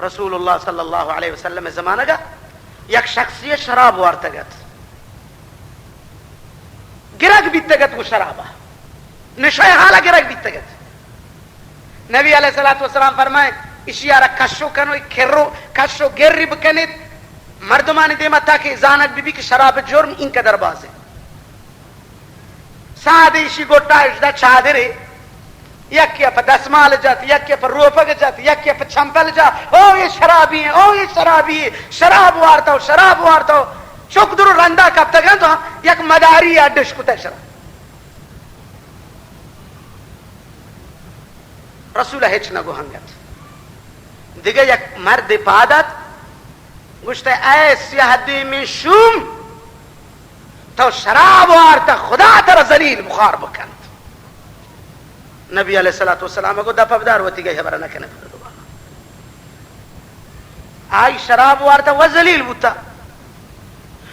رسول اللہ صلی اللہ علیہ وسلم ءِ زمانگ ءَ یک شخصے ءَ شراب وارتگ ات، گرگ بیتگ ات گوں شراب ءَ، نشہ ءِ حال ءَ گرگ بیتگ ات۔ نبی علیہ الصلوۃ والسلام فرمائے، اشی ءَ را کشو کنو، کرو، کشو گری بکنیت مردمانی دیما، تاکہ زانگ بہ بی کہ شراب ءِ جرم اینقدر باز ہے۔ سعد ایشی گٹا اژدہ چادرے، یکے پہ دسمال جت، یکے پہ روپگ جت، یکے پہ چمپل جا۔ او یہ شرابی ہیں، او یہ شرابی ہیں، شراب وارتو، شراب وارتو۔ چک درو رندا کپتگاں تو یک مداری اڈش کتا شراب۔ رسول ہچ نہ گوہنگت۔ دگہ یک مرد پادت، گوشت، اے سیاہ دیمیں شوم، تو شراب وارتہ، خدا ترا ذلیل بخار بکنت۔ نبی علیہ الصلوۃ والسلام گو، دپ بدار، وتی گئی خبر نہ کنے۔ آئی شراب وارتہ و ذلیل بوتا۔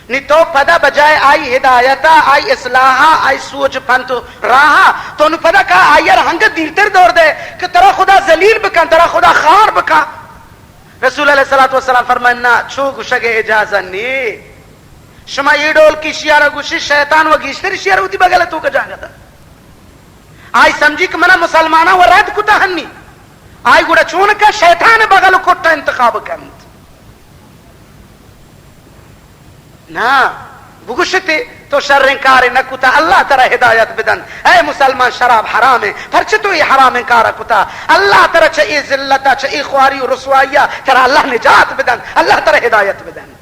نی تو پدا بجائے آئی ہدایتا، آئی اصلاحا، آئی سوچ پنت و راہا، تو نو پدا کا آئی ار ہنگت دیرتر دور دے کہ ترا خدا ذلیل بکن، ترا خدا خار بکن۔ رسول علیہ الصلوۃ والسلام فرمائے، نہ، چو گشگ اجازت نی۔ شما یہ ڈول کی شیارا گوشی، شیطان و گیشتر شیارا ہوتی بغل تو کا جاگتا۔ آئی سمجھی کہ منا مسلماناں و رد کتا ہنی۔ آئی گڑا چون کا شیطان بغل و کٹا انتخاب کنت۔ نا، بگوشتے تو شریں کارے نہ کتا، اللہ ترا ہدایت بدن۔ اے مسلمان، شراب حرام ہے، پرچہ تو یہ حرامیں کارا کتا؟ اللہ ترا چہ اے ذلتا، چہ اے خواری و رسوائیا ترا اللہ نجات بدن، اللہ ترا ہدایت بدنت۔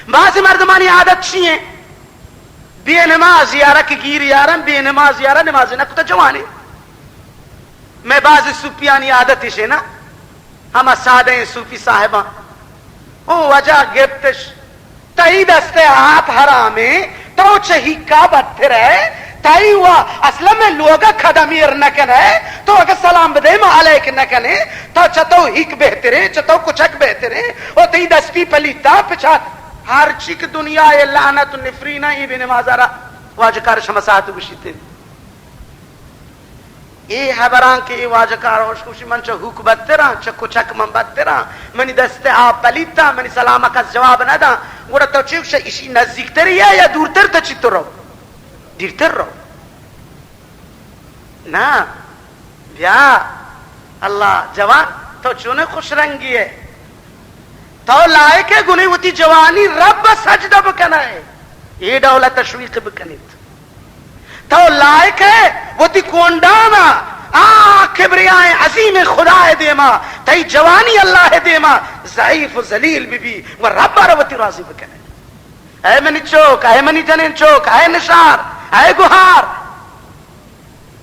بعض مردمانی عادت چی ہیں؟ بے نماز یارا کہ گیر یارا، بے نماز یارا، نماز نہ کتا جوانے۔ میں بعض صوفیانی عادت شے نا، ہما سادہ ہیں صوفی صاحباں، او وجہ گپتش، تئی دست آپ حرامیں، تو چہ ہیکا بدتر ہے، تئی و اصل میں لوگا قدم ایر نہ کنے، تو اگر سلام بدے ما علیک نہ کنے، تو چہ تو ہیک بہتریں، چہ تو کچک بہتریں، او تئی دستی پلیتا پچا، ہر چی کہ دنیا اے لعنت و نفرین، اے بے نمازا را واجہ کار شما ساعت گوشیتے۔ اے ہبراں کہ اے واجہ کار ہوش گوشی، من چہ ہوک بدتراں، چہ کچک من بدتراں، منی دست آپ پلیتاں، منی سلام کس جواب نہ داں، گڑا تو چے گوشے، اشی نزیکتری ہے یا دورتر؟ تو چی تو رو؟ دیرتر رو۔ نا، بیا، اللہ جوان، تو چونے خوش رنگی ہے۔ تو لائق ہے گنے وتی جوانی رب سجدہ بکنائے۔ اے ڈولا تشویق بکنیت۔ تو لائق ہے وتی کونڈانا آ کبریائیں عظیم خدا دیما، تئی جوانی اللہ دیما ضعیف و ذلیل بی بی و رب را وتی راضی بکنے۔ اے منی چوک، اے منی جنین چوک، اے نشار، اے گہار،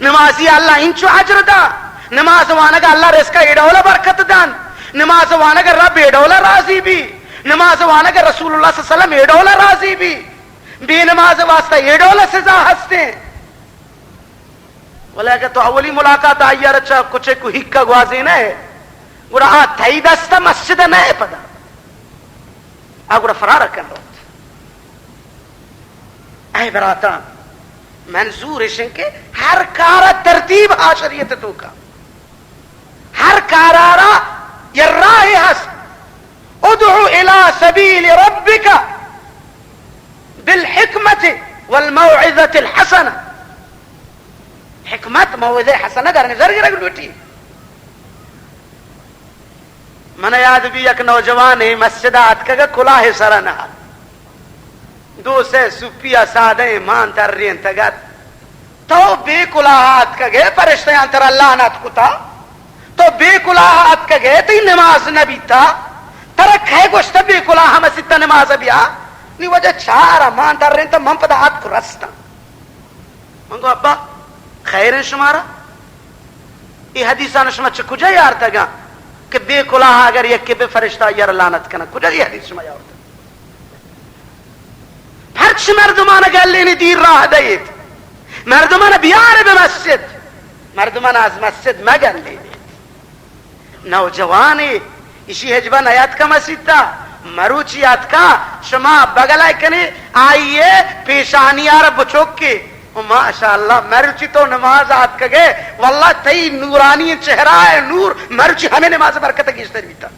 نمازی اللہ انچو اجر دا، نماز وانگا اللہ رزقا اے ڈولا برکت دان، نماز وانگا رب اے ڈولا راضی بی، نماز وانگا رسول اللہ صلی اللہ علیہ وسلم اے ڈولا راضی بی۔ بے نماز واسطہ اے ڈول سزا ہستیں۔ ولے اگر تو اولی ملاقات آئی ءَ را چہ کچک و ہکا گوازینے، گڑا آ تئی دست ءَ مسجد ءَ نہ پدا۔ آ گڑا فرار کن روت۔ اے براتاں، منظور اشن کہ ہر کار ءَ ترتیب ہا شریعت توکا۔ ہر کارا را یہ راہ ہست۔ ادع الی سبیل ربک بالحکمت والموعظۃ الحسنہ۔ حکمت، موعظہ حسنہ در نظر گرگ لوٹی۔ من یاد بی یک نوجوانے مسجد ءَ اتکگ، کلاہ سر ءَ نہ ات۔ دو سے سپی ءَ سادہ مان ترینتگ ات۔ تو بے کلاہ اتکگ ئے، فرشتیاں ترا لعنت کتا۔ تو بے کلاہ اتکگ ئے، تئی نماز نہ بیتا۔ ترا کئے گوشت بے کلاہ مسیت ءَ نماز بیا؟ نی وجہ چار مان ترینت، من پدا اتک رستاں۔ من گو، ابا، خیر انت شمارا؟ اے حدیثاں شما چہ کجا یارتگاں کہ بے کلاہ اگر یکے بہ فرشتہ آئی ءَ را لعنت کناں؟ کجا اے حدیث شما یارتگ؟ پرچ مردمان گلینی دیر راہ دئیت؟ مردمان بیار بہ مسجد، مردمان از مسجد مگلینیت۔ نوجوانے، ایشی ہچبر نیاتکا مسیتا، مروچی آتکا، شما بگلائے کنے، آئیے پیشانی آر بچوکے، ماشاءاللہ، مرچی تو نماز آتکگے، واللہ تئی نورانی چہرہ ءِ نور مرچی ہمے نماز برکت ءَ گیشتر بیتا۔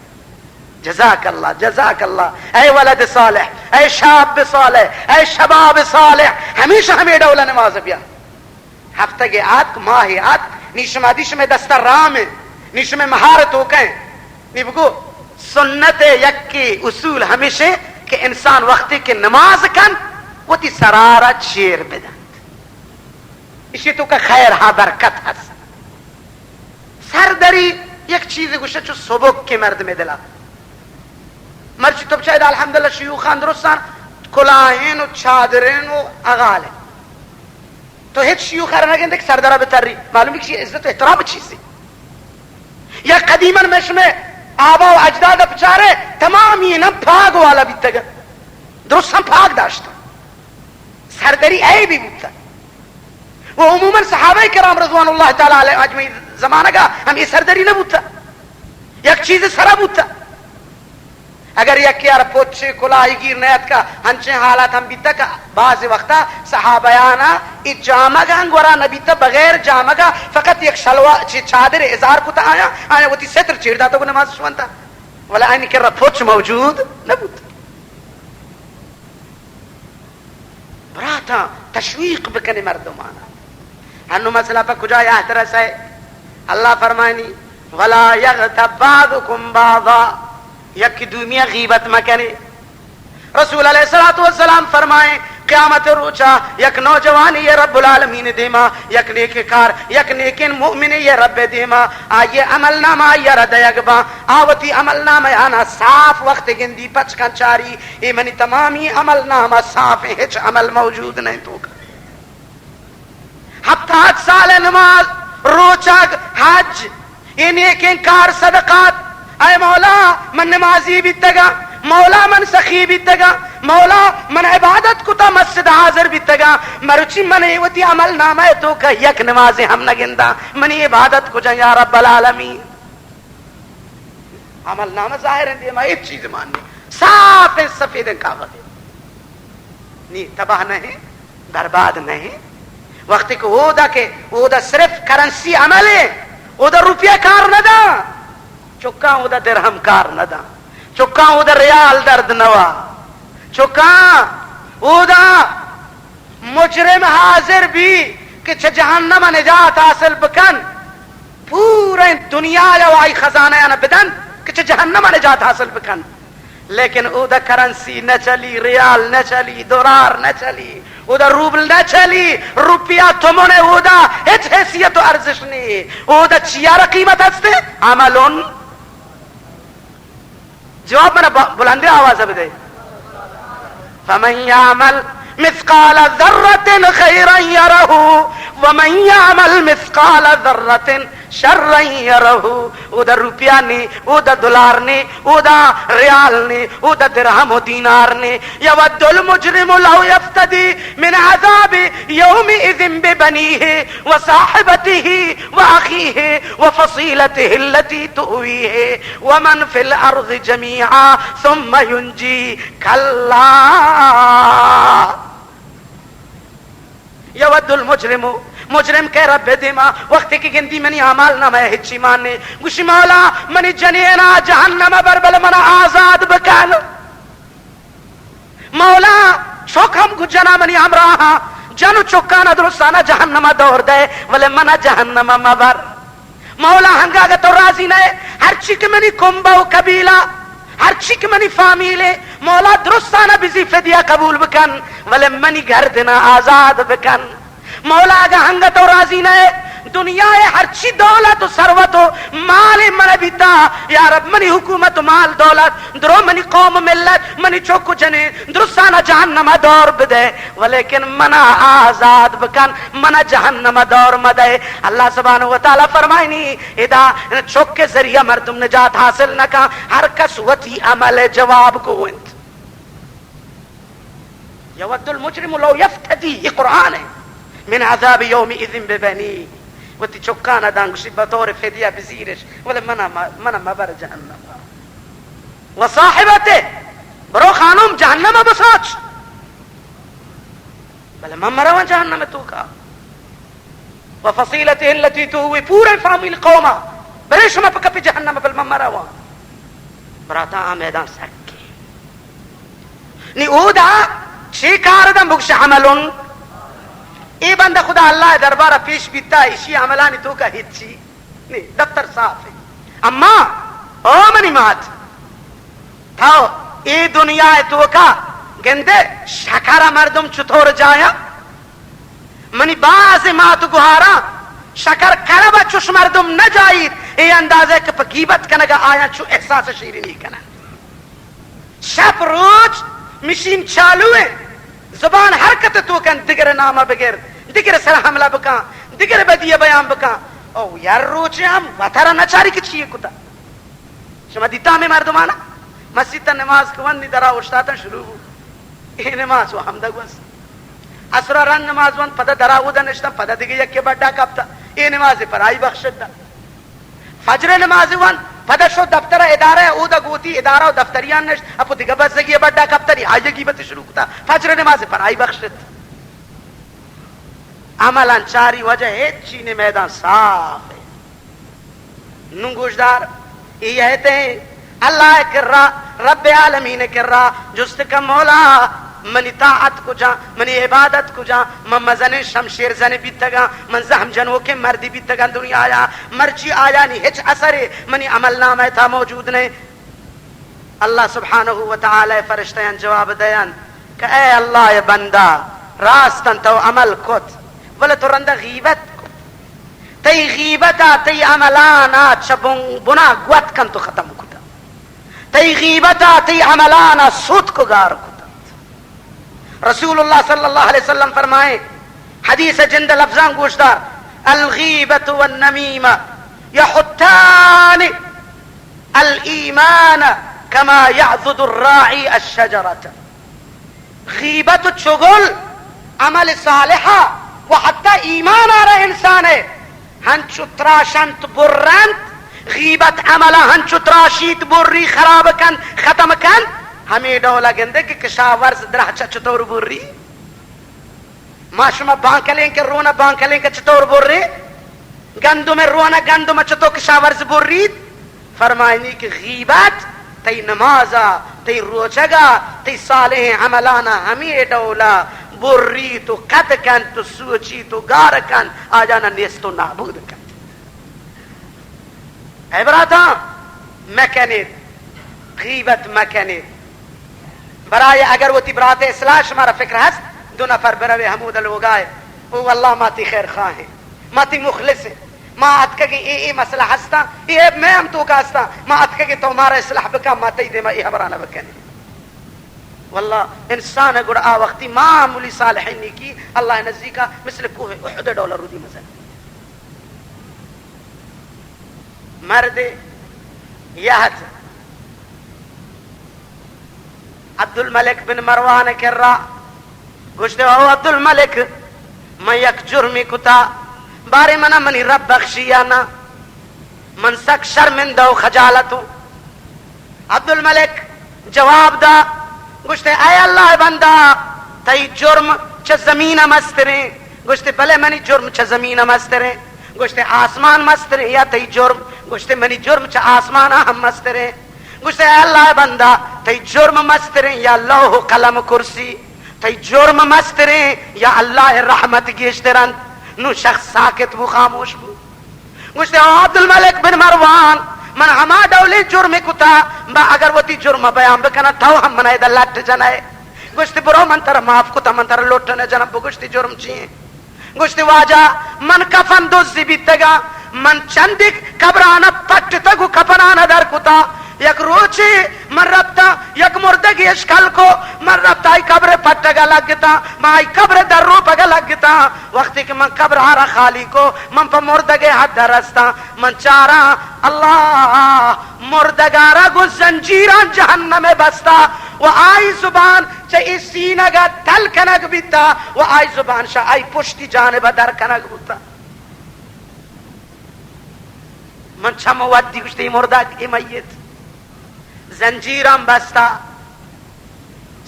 جزاک اللہ، جزاک اللہ۔ اے ولد صالح، اے شاب صالح، اے شباب صالح، ہمیشہ ہمے ڈول نماز بیا۔ ہفتگے آتک، ماہے آتک، نی شما دی شمے دستا رام ایں، نی شمے مہار توکا ایں۔ نی بگو، سنت یکی اصول ہمیش ایں کہ انسان وقتی کہ نماز کن، وتی سرارا چیر بدنت۔ اشی توکا خیر ہا برکت ہست۔ سردری یک چیزے گوشے چو سبک کہ مردمے دلا۔ مرچی تو بچار ادا الحمدللہ شیوخان درستان کلاہین و چادرین و اغالین۔ تو ہچ شیوخ ءَ را نہ گندے کہ سردرا بتری، معلوم کہ عزت و احترام چیزے۔ یا قدیماً میں شمے آبا و اجداد بچارے، تمامی نم پاگ والا بیتگ، درستاں پاگ داشت، سردری عیبی بوتا۔ و عموماً صحابہ کرام رضوان اللہ تعالی علیہ اجمعین زمانگا ہم یہ سردری نہ بوتا، یک چیز سرا بوتا۔ اگر یکے ءَ را پچ کلاہی گیر نیاتکا، ہنچیں حالات ہم بیتا کہ بعض وقتا صحابیانا ای جامگ ہم گورا نبیتا، بغیر جامگا فقط یک شلوار چی چادر ازار کتا آیا، آیا وتی ستر چیر داتا گو نماز شونتا، ولا آئینی کرا پچ موجود نبوت۔ براتاں، تشویق بکنے مردمانا۔ ہنو مسئلہ پہ کجا یہترسے؟ اللہ فرمائنی، ولا یغتب بعضکم بعضا، یکی دومیا غیبت مکنے۔ رسول علیہ الصلوۃ والسلام فرمائیں، قیامت روچا یک نوجوانی یہ رب العالمین دیما، یک نیک کار، یک نیکین مؤمن یہ رب دیما، آئیے عمل نامہ آئیے را دیگ با، آوتی عمل نامہ آنا صاف وقت گندی پچ کن چاری، اے منی تمامی عمل نامہ صاف ہیں، ہچ عمل موجود نہیں تو کا۔ ہفتاد سال نماز، روچگ، حج، اے نیکیں کار، صدقات، اے مولا من نمازی بیتگاں، مولا من سخی بیتگاں، مولا من عبادت کتا مسجد حاضر بیتگاں، مرچی من اے وتی عمل نامہ تو کا یک نمازے ہم نہ گنداں، منی عبادت کجا یا رب العالمین؟ عمل نامہ ظاہر ہیں دیما، ایک چیز ماننے، صاف ہیں، سفید ہیں کاغذ۔ نی تباہ نہیں، برباد نہیں۔ وقتی کہ اودا کہ اودا صرف کرنسی عمل ہے، اودا روپیہ کار نہ دا، چکاں اودا درہم کار نہ دا، چکاں اودا ریال درد نوا، چکاں اودا مجرم حاضر بی کہ چہ جہنم نجات حاصل بکن، پوریں دنیا یا آئی خزانہ یا بدن کہ چہ جہنم نجات حاصل بکن۔ لیکن اودا کرنسی نہ چلی، ریال نہ چلی، دلار نہ چلی، اودا روبل نہ چلی، روپیہ تومن اودا ہچ حیثیت و ارزش نہیں۔ اودا چیارا قیمت ہستے؟ عملون۔ جواب منا ب-، بلندیں آواز بدے۔ فمن يعمل مثقال ذرة خيرا يره ومن يعمل مثقال ذرة شرا يره۔ اودا روپیہ نے، اودا دلار نے، اودا ریال نے، اودا درہم و دینار نے۔ يود المجرم لو يفتدي من عذاب يومئذ ببنيه وصاحبته وأخيه وفصيلته التي تؤويه ومن في الأرض جميعا ثم ينجيه كلا يود المجرم، مجرم کہ رب دیما وقتی کہ گندی منی اعمال نامہ ہچی مانے، گوشی مولا منی جنینا جہنم بر بل منا آزاد بکن۔ مولا، چک ہم گو جنا منی ہمراہاں، جن و چکانا درستانا جہنما دور دے، ولے منا جہنما مبر۔ مولا، ہنگا اگہ تو راضی نئے، ہرچی کہ منی کنبہ و قبیلہ، ہرچی کہ منی فامیلے، مولا، درستانا بزی فدیہ قبول بکن، ولے منی گردنا آزاد بکن۔ مولا، اگہ ہنگا تو راضی نئے، دنیا ء ہرچی دولت و ثروت و مال من بیتا، یا رب، منی حکومت و مال دولت، درو منی قوم و ملت، منی چوک و جنین، درستانا جہنم ء دور بدے، ولیکن منا آزاد بکن، منا جہنم ء دور مدے۔ اللہ سبحانہ و تعالی فرمائنی، ادا چوک کے ذریعہ مردم نجات حاصل نہ کن، ہر کس وتی عمل جواب کو انت۔ یود المجرم لو یفتدی، یہ قرآن ہے، من عذاب یومئذ ببنی، وتی چکان ء دانگوشی بطور فدیہ بزیرش، ولے منا، منا مبر جہنم۔ و صاحبته، برو خانم جہنم ء بسوچ۔ بلے من مرواں جہنم توکا۔ و فصیلته التی تؤوی، پورا فامیل قوما، برے شما پہ کپی جہنم، بل من مرواں۔ براتا آ میدان سکے۔ نی اودا چے کار دن بگش عملن؟ اے بندہ خدا اللہ دربارا پیش بیتا، اشی عملانی توکا ہچی نی، دفتر صاف ہے۔ اما او منی مات، تو اے دنیا توکا گندے شکر مردم چطور جایا؟ منی باز مات گوہاراں شکر کرب چش مردم نہ جائیت، اے اندازہ کہ پہ غیبت کنگا آیاں چو احساس شیرینی کنن۔ شپ روچ مشین چالو ہے، زبان حرکت تو کن، دگر نامہ بگر، دگر سر حملہ بکن، دگر بدی بیان بکن۔ او یار روچے ہم وترا نچاری کہ چیئے کتا۔ شما دیتا ہمیں مردمانا؟ مسیت نماز کو وندی درا اشتاتن شروع بو۔ اے نماز و ہمدا گوس۔ اسرا رند نماز وند پدا درا اودا نشتن، پدا دیگه یکی بڈا کپتا۔ اے نماز پر آئی بخشت دا۔ فجر نماز وند، پدا شو دفتر ادارہ، اودا گوتی ادارہ و دفتریان نشت، اپو دیگه بزگی بڈا کپتری، آئی غیبت شروع کتا۔ فجر نماز پر آئی بخشت۔ عملاً چاری وجہ ہچی نے، میدان صاف ہے۔ نوں گوشدار، اے یہتے اللہ کرا، رب عالمین کرا جست کن، مولا، منی طاعت کجا، منی عبادت کجا؟ من مزنیں شمشیر زن بیتگاں، من زہم جنوکیں مردی بیتگاں دنیایا، مرچی آیانی ہچ اثرے منی عمل نامہ تا موجود نہیں۔ اللہ سبحانہ و تعالی فرشتیان جواب دیان کہ اے اللہ ء بندہ، راستن تو عمل کت، بلے تو رندا غیبت کت۔ تئی غیبتا تئی عملانا چہ بن-، بنا گوت کنت و ختم کتا۔ تئی غیبتا تئی عملانا سوتک و گار کتا۔ رسول اللہ صلی اللہ علیہ وسلم فرمائے، حدیث جند لفظاں گوشدار، الغیبت والنمیمہ یحتان الایمان کما یعضد الراعی الشجرۃ۔ غیبت و چگل عمل صالحہ و حتی ایمان آرا انسان ہے ہنچو تراشنت برنت، غیبت عمل ہنچو تراشیت بری خراب کنت ختم کنت، ہمیں ڈولا گندے کہ کشاورز درہچہ چطور بری۔ ما شما بانکلیں کہ رونا بانکلیں کہ چطور برے؟ گندم رونا گندم چطور کشاورز بریت؟ فرمائنی کہ غیبت تئی نمازا، تئی روچگا، تئی صالحیں عملانا ہمیں ڈولا بریت و قد کنت و سوچیت و گار کنت، آجانا نیست و نابود کنت۔ اے براتاں، مکنیت، غیبت مکنیت۔ برای اگر وتی برات اصلاح شمارا فکر ہست، دو نفر بروے ہمود لوگائے، او واللہ ما تی خیر خواہ ہیں، ما تی مخلص ہیں، ما اتکگیں اے اے مسئلہ ہستاں، اے عیب میں ہم توکا ہستاں، ما اتکگیں تو مارا اصلاح بکا، ما تئی دیما اے حبرانہ بکنیں۔ واللہ انسان گڑا آ وقتی معمولی صالحیں نیکی اللہ نزدیکا مثل کوہ احد ڈولا رودی مزن۔ مردے یہت عبدالملک بن مروان کرا گوشتے، او عبدالملک، من یک جرمی کتا، بارے منا منی رب بخشی یا نا؟ من سک شرمندہ و خجالت ہوں۔ عبدالملک جواب دا، گوشتے، اے اللہ بندہ، تئی جرم چہ زمین مستریں؟ گوشتے، بلے منی جرم چہ زمین مستریں۔ گوشتے، آسمان مستریں یا تئی جرم؟ گوشتے، منی جرم چہ آسمان ہم مستریں۔ گوشتے، اے اللہ بندہ، تئی جرم مستریں یا لوح و قلم و کرسی؟ تئی جرم مستریں یا اللہ رحمت گیشتر انت؟ نو شخص ساکت بو، خاموش بو۔ گوشتے، او عبدالملک بن مروان، من ہما ڈولیں جرم کتا، ما اگر وتی جرم بیان بکناں، تو ہم منا ادا لٹ جنئے۔ گوشتے، برو، من ترا معاف کتا، من ترا لٹ نہ جنم۔ بگوشتی، جرم چی ہیں؟ گوشتی، واجہ، من کفن دزی بیتگاں، من چندک قبرانہ پٹتگ و کفنانہ در کتا۔ یک روچے من رپتاں، یک مردگے اشکل کو، من رپت آئی قبر پٹگا لگتاں، من آئی قبر در روپگا لگتاں۔ وقتی کہ من قبر آرا خالی کو، من پہ مردگے حد رستاں، من چاراں، اللہ، مردگارا گوں زنجیراں جہنم بستا و آئی زبان چہ اے سینگا تل کنگ بیتا و آئی زبان شہ آئی پشتی جانبا در کنگ بوتا۔ من چم ودی، گوشتی، اے مردگ، اے میت، زنجیراں بستا،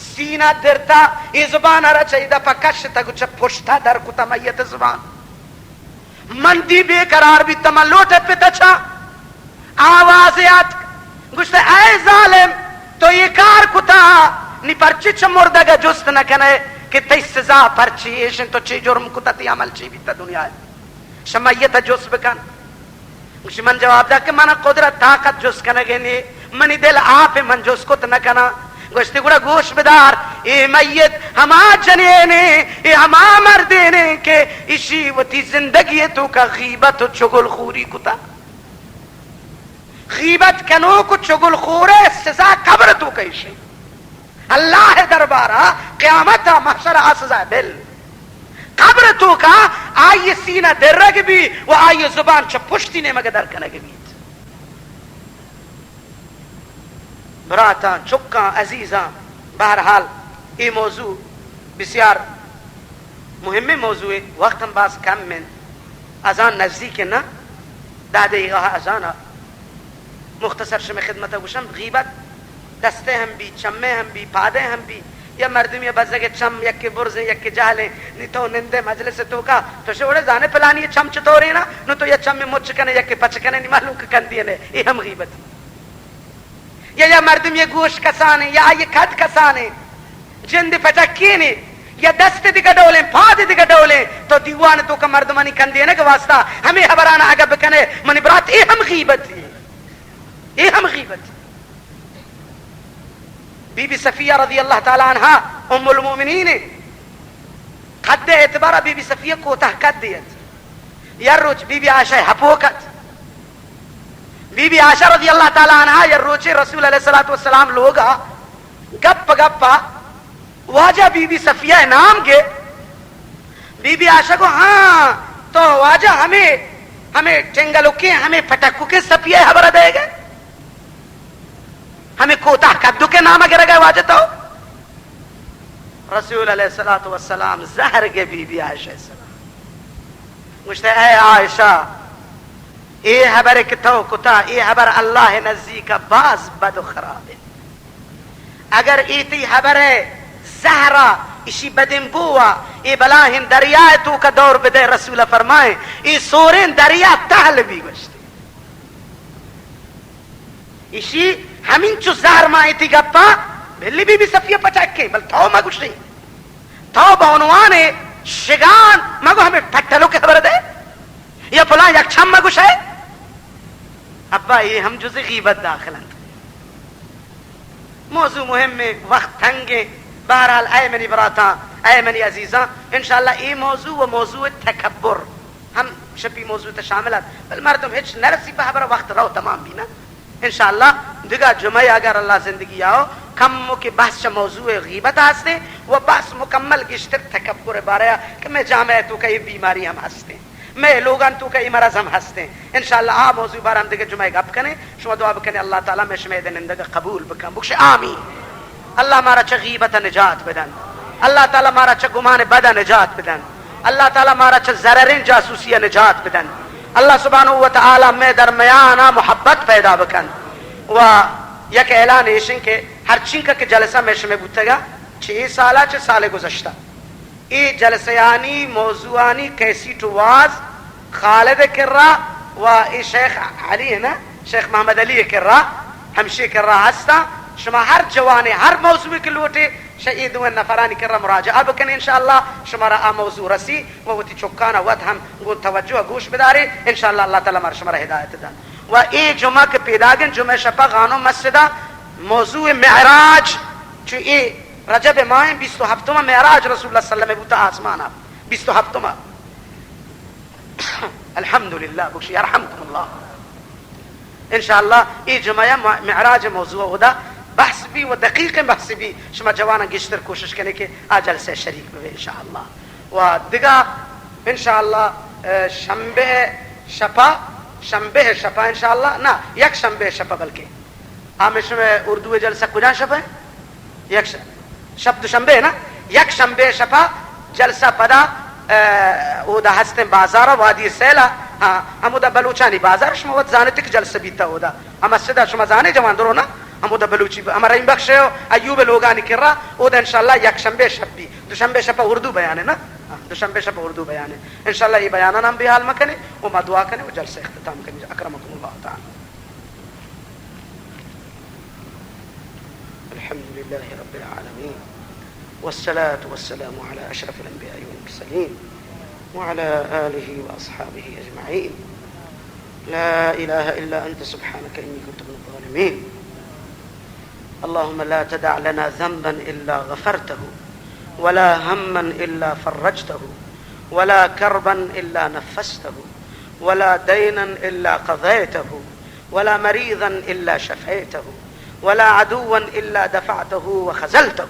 سینہ درتا، اے زبان را چہ ادا پہ کشتا گو چہ پشتا در کتا میت زبان۔ من دی بے قرار بیتا، من لوٹے پتا چا آواز آت، گوشتے، اے ظالم، تو یہ کار کتا، نی پرچی چہ مردگا جست نہ کنے کہ تئی سزا پرچی ایشن، تو چی جرم کتا، تی عمل چی بیتا دنیا؟ شہ میت جست بکن۔ گوشی، من جواب دا کہ من قدرت طاقت جست کنگے نی، منی دل آپ، من جست کت نہ کناں۔ گوشتی، گڑا گوش بدار، اے میت ہما جنینے، اے ہما مردینے کہ اشی وتی زندگی توکا غیبت و چگل خوری کتا۔ غیبت کنوک و چگل خورے سزا قبر توکا ایشی۔ اللہ دربارا، قیامتا، محشرا آ سزا بل۔ قبر توکا آئی سینہ درگ بی و آئی زبان چہ پشتی نیمگ در کنگ بیت۔ براتاں، چکاں، عزیزاں، بہرحال اے موضوع بسیار مہمیں موضوعے، وقت ہم باز کم انت، اذان نزیک انت نا، دہ دقیقہ اذان ء۔ مختصر شمئے خدمت ء گوشم، غیبت دستے ہم بی، چمے ہم بی، پادے ہم بی، یا مردمی بزگ چم یکے برزیں یکے جہلیں، نی تو نندے مجلس توکا، تو شوڑے زانے پلانی چم چطورے نا، نو تو یا چم مچ کنے یکے پچ کنے، نی معلوم کہ کندی نے، اے ہم غیبت۔ یا، یا مردم یہ گوش کسانے، یا یہ کد کسانے، جند پٹکینے، یا دست دگہ ڈولیں، پاد دگہ ڈولیں، تو دیوان توکا مردمانی کندینگ واسطہ ہمیں حبران اگہ بکنے، منی برات، اے ہم غیبت ہے۔ اے ہم غیبت۔ بی بی صفیہ رضی اللہ تعالی عنہا ام المؤمنین، قد اعتبار بی بی صفیہ کوتاہ قد دیت۔ یا روچ بی بی عائشہ ہپوکت۔ بی بی عائشہ رضی اللہ تعالی عنہا یا روچے رسول علیہ الصلوۃ والسلام لوگا گپ گپا واجہ بی بی صفیہ نام گے۔ بی بی عائشہ کو، ہاں، تو واجہ ہمیں، ہمیں ٹنگلوکیں، ہمیں پٹکوکیں صفیہ حبر دے گئے؟ ہمیں کوتاہ کدو کے نام گرگ ہے واجہ تو؟ رسول علیہ الصلوۃ والسلام زہر گے بی بی عائشہ السلام۔ گوشتے، اے عائشہ، اے حبر کہ تو کتا، اے حبر اللہ نزیک باز بد و خراب ہے۔ اگر اے تئی حبر ہے زہرا، اشی بدن بوا، اے بلاہیں دریا توکا دور بدے، رسول فرمائے، اے سوریں دریا تہل بی گوشتے۔ ایشی ہمینچو زہر ماں ایتی گپا، بلی بی بی صفیہ پٹکے، بل تو مگوشے۔ تو بہ عنوان شگان مگو ہمیں پٹلو کے خبر دے۔ یا فلاں یک چم مگوشے۔ ابا، اے ہم جز غیبت داخل انت۔ موضوع مہم ہے، وقت تنگ ہے۔ بہرحال، اے منی براتاں، اے منی عزیزاں، انشاءاللہ اے موضوع و موضوع تکبر ہم شپی موضوع تا شامل ات، بل مردم ہچ نرسی پہ حبر، وقت رو تمام بی نا۔ انشاءاللہ دگہ جمعہ اگر اللہ زندگی آو، کم کہ بحث چہ موضوع غیبت ہستے و بحث مکمل گشتر تکبر بارے کہ میں جامعہ توکا یہ بیماری ہم ہستے، میں لوگان توکا یہ مرض ہم ہستے۔ انشاءاللہ آ موضوع بارے ہم دگہ جمعہ گپ کنے۔ شما دعا بکنے اللہ تعالی میں شمے دے نندگ قبول بکن۔ بکش آمین۔ اللہ مارا چہ غیبت نجات بدن۔ اللہ تعالی مارا چہ گمان بد نجات بدن۔ اللہ تعالی مارا چہ ضرریں جاسوسی نجات بدن۔ اللہ سبحانہ و تعالی میں درمیان محبت پیدا بکن۔ و یک اعلان ایشن کہ ہر چینکا کہ جلسہ میں شمے بوتگا، چہ اے سالا چہ سال گزشتہ، اے جلسیانی موضوعانی کیسیٹ و واز خالد کرا و اے شیخ علی ہے نا، شیخ محمد علی کرا، ہمشی کرا ہستا۔ شما ہر جوانے ہر موضوع کہ لوٹے، شہ اے دوئیں نفرانی کرا مراجعہ بکنے، انشاءاللہ شمارا آ موضوع رسی و وتی چکانا وت ہم گوں توجہ گوش بدارے، انشاءاللہ اللہ تعالی مارا شمارا ہدایت دن۔ و اے جمعہ کہ پیداگن جمعہ شپا غانو مسجدا موضوع معراج، چو اے رجب ماہ بیست و ہفتم معراج رسول اللہ صلی اللہ علیہ وسلم بوتا آسمانا، بیست و ہفتم۔ الحمدللہ، بخشی، یرحمکم اللہ۔ انشاءاللہ اے جمعہ معراج موضوع ہدا بحث بی و دقیق بحث بی، شما جواناں گیشتر کوشش کنے کہ آ جلسہ شریک بے انشاءاللہ۔ و دگہ انشاءاللہ، اه، شنبہ شپا، شنبہ شپا انشاءاللہ، نا، یک شنبہ شپا بلکہ۔ آ مئے شمئے اردو جلسہ کجا شپ ہے؟ یک ش-، شپ دوشنبے نا؟ یک شنبے شپا جلسہ پدا، اه، اودا ہستیں بازار وادی سیلا، ہاں، ہمودا بلوچانی بازار، شما وت زانتے کہ جلسہ بیتا اودا۔ ہم مسجد شما زانے جوان درو نا؟ ہمودا بلوچی ب-، ہمارا این بخش ہے، ایوب لوگانی کرا، اودا انشاءاللہ یک شنبے شپ بی، دوشنبے شپ اردو بیان ہے نا؟ ہاں، دوشنبے شپ اردو بیان ہے۔ انشاءاللہ یہ بیاناں ہم بحال مکنے، و ما دعا کنے و جلسہ اختتام کنے۔ اکرمکم اللہ تعالی۔ الحمد لله رب العالمين، والصلاة والسلام على أشرف الأنبياء والمرسلين، وعلى آله وأصحابه أجمعين. لا إله إلا أنت سبحانك إني كنت من الظالمين. اللهم لا تدع لنا ذنبا إلا غفرته، ولا هما إلا فرجته، ولا كربا إلا نفسته، ولا دينا إلا قضيته، ولا مريضا إلا شفيته، ولا عدوا إلا دفعته وخذلته.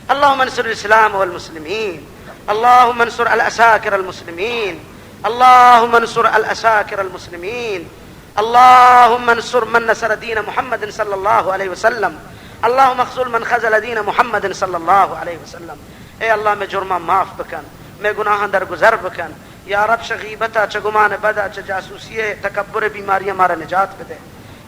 اللهم انصر الإسلام والمسلمين. اللهم انصر العساكر المسلمين. اللهم انصر العساكر المسلمين. اللهم انصر من نصر دين محمد صلى الله عليه وسلم. اللهم اخذل من خذل دين محمد صلى الله عليه وسلم. اے اللہ، مئے جرماں معاف بکن، مئے گناہاں درگزر بکن۔ یا رب، چہ غیبتا، چہ گمان بدا، چہ جاسوسی، تکبر بیماریاں مارا نجات بدے۔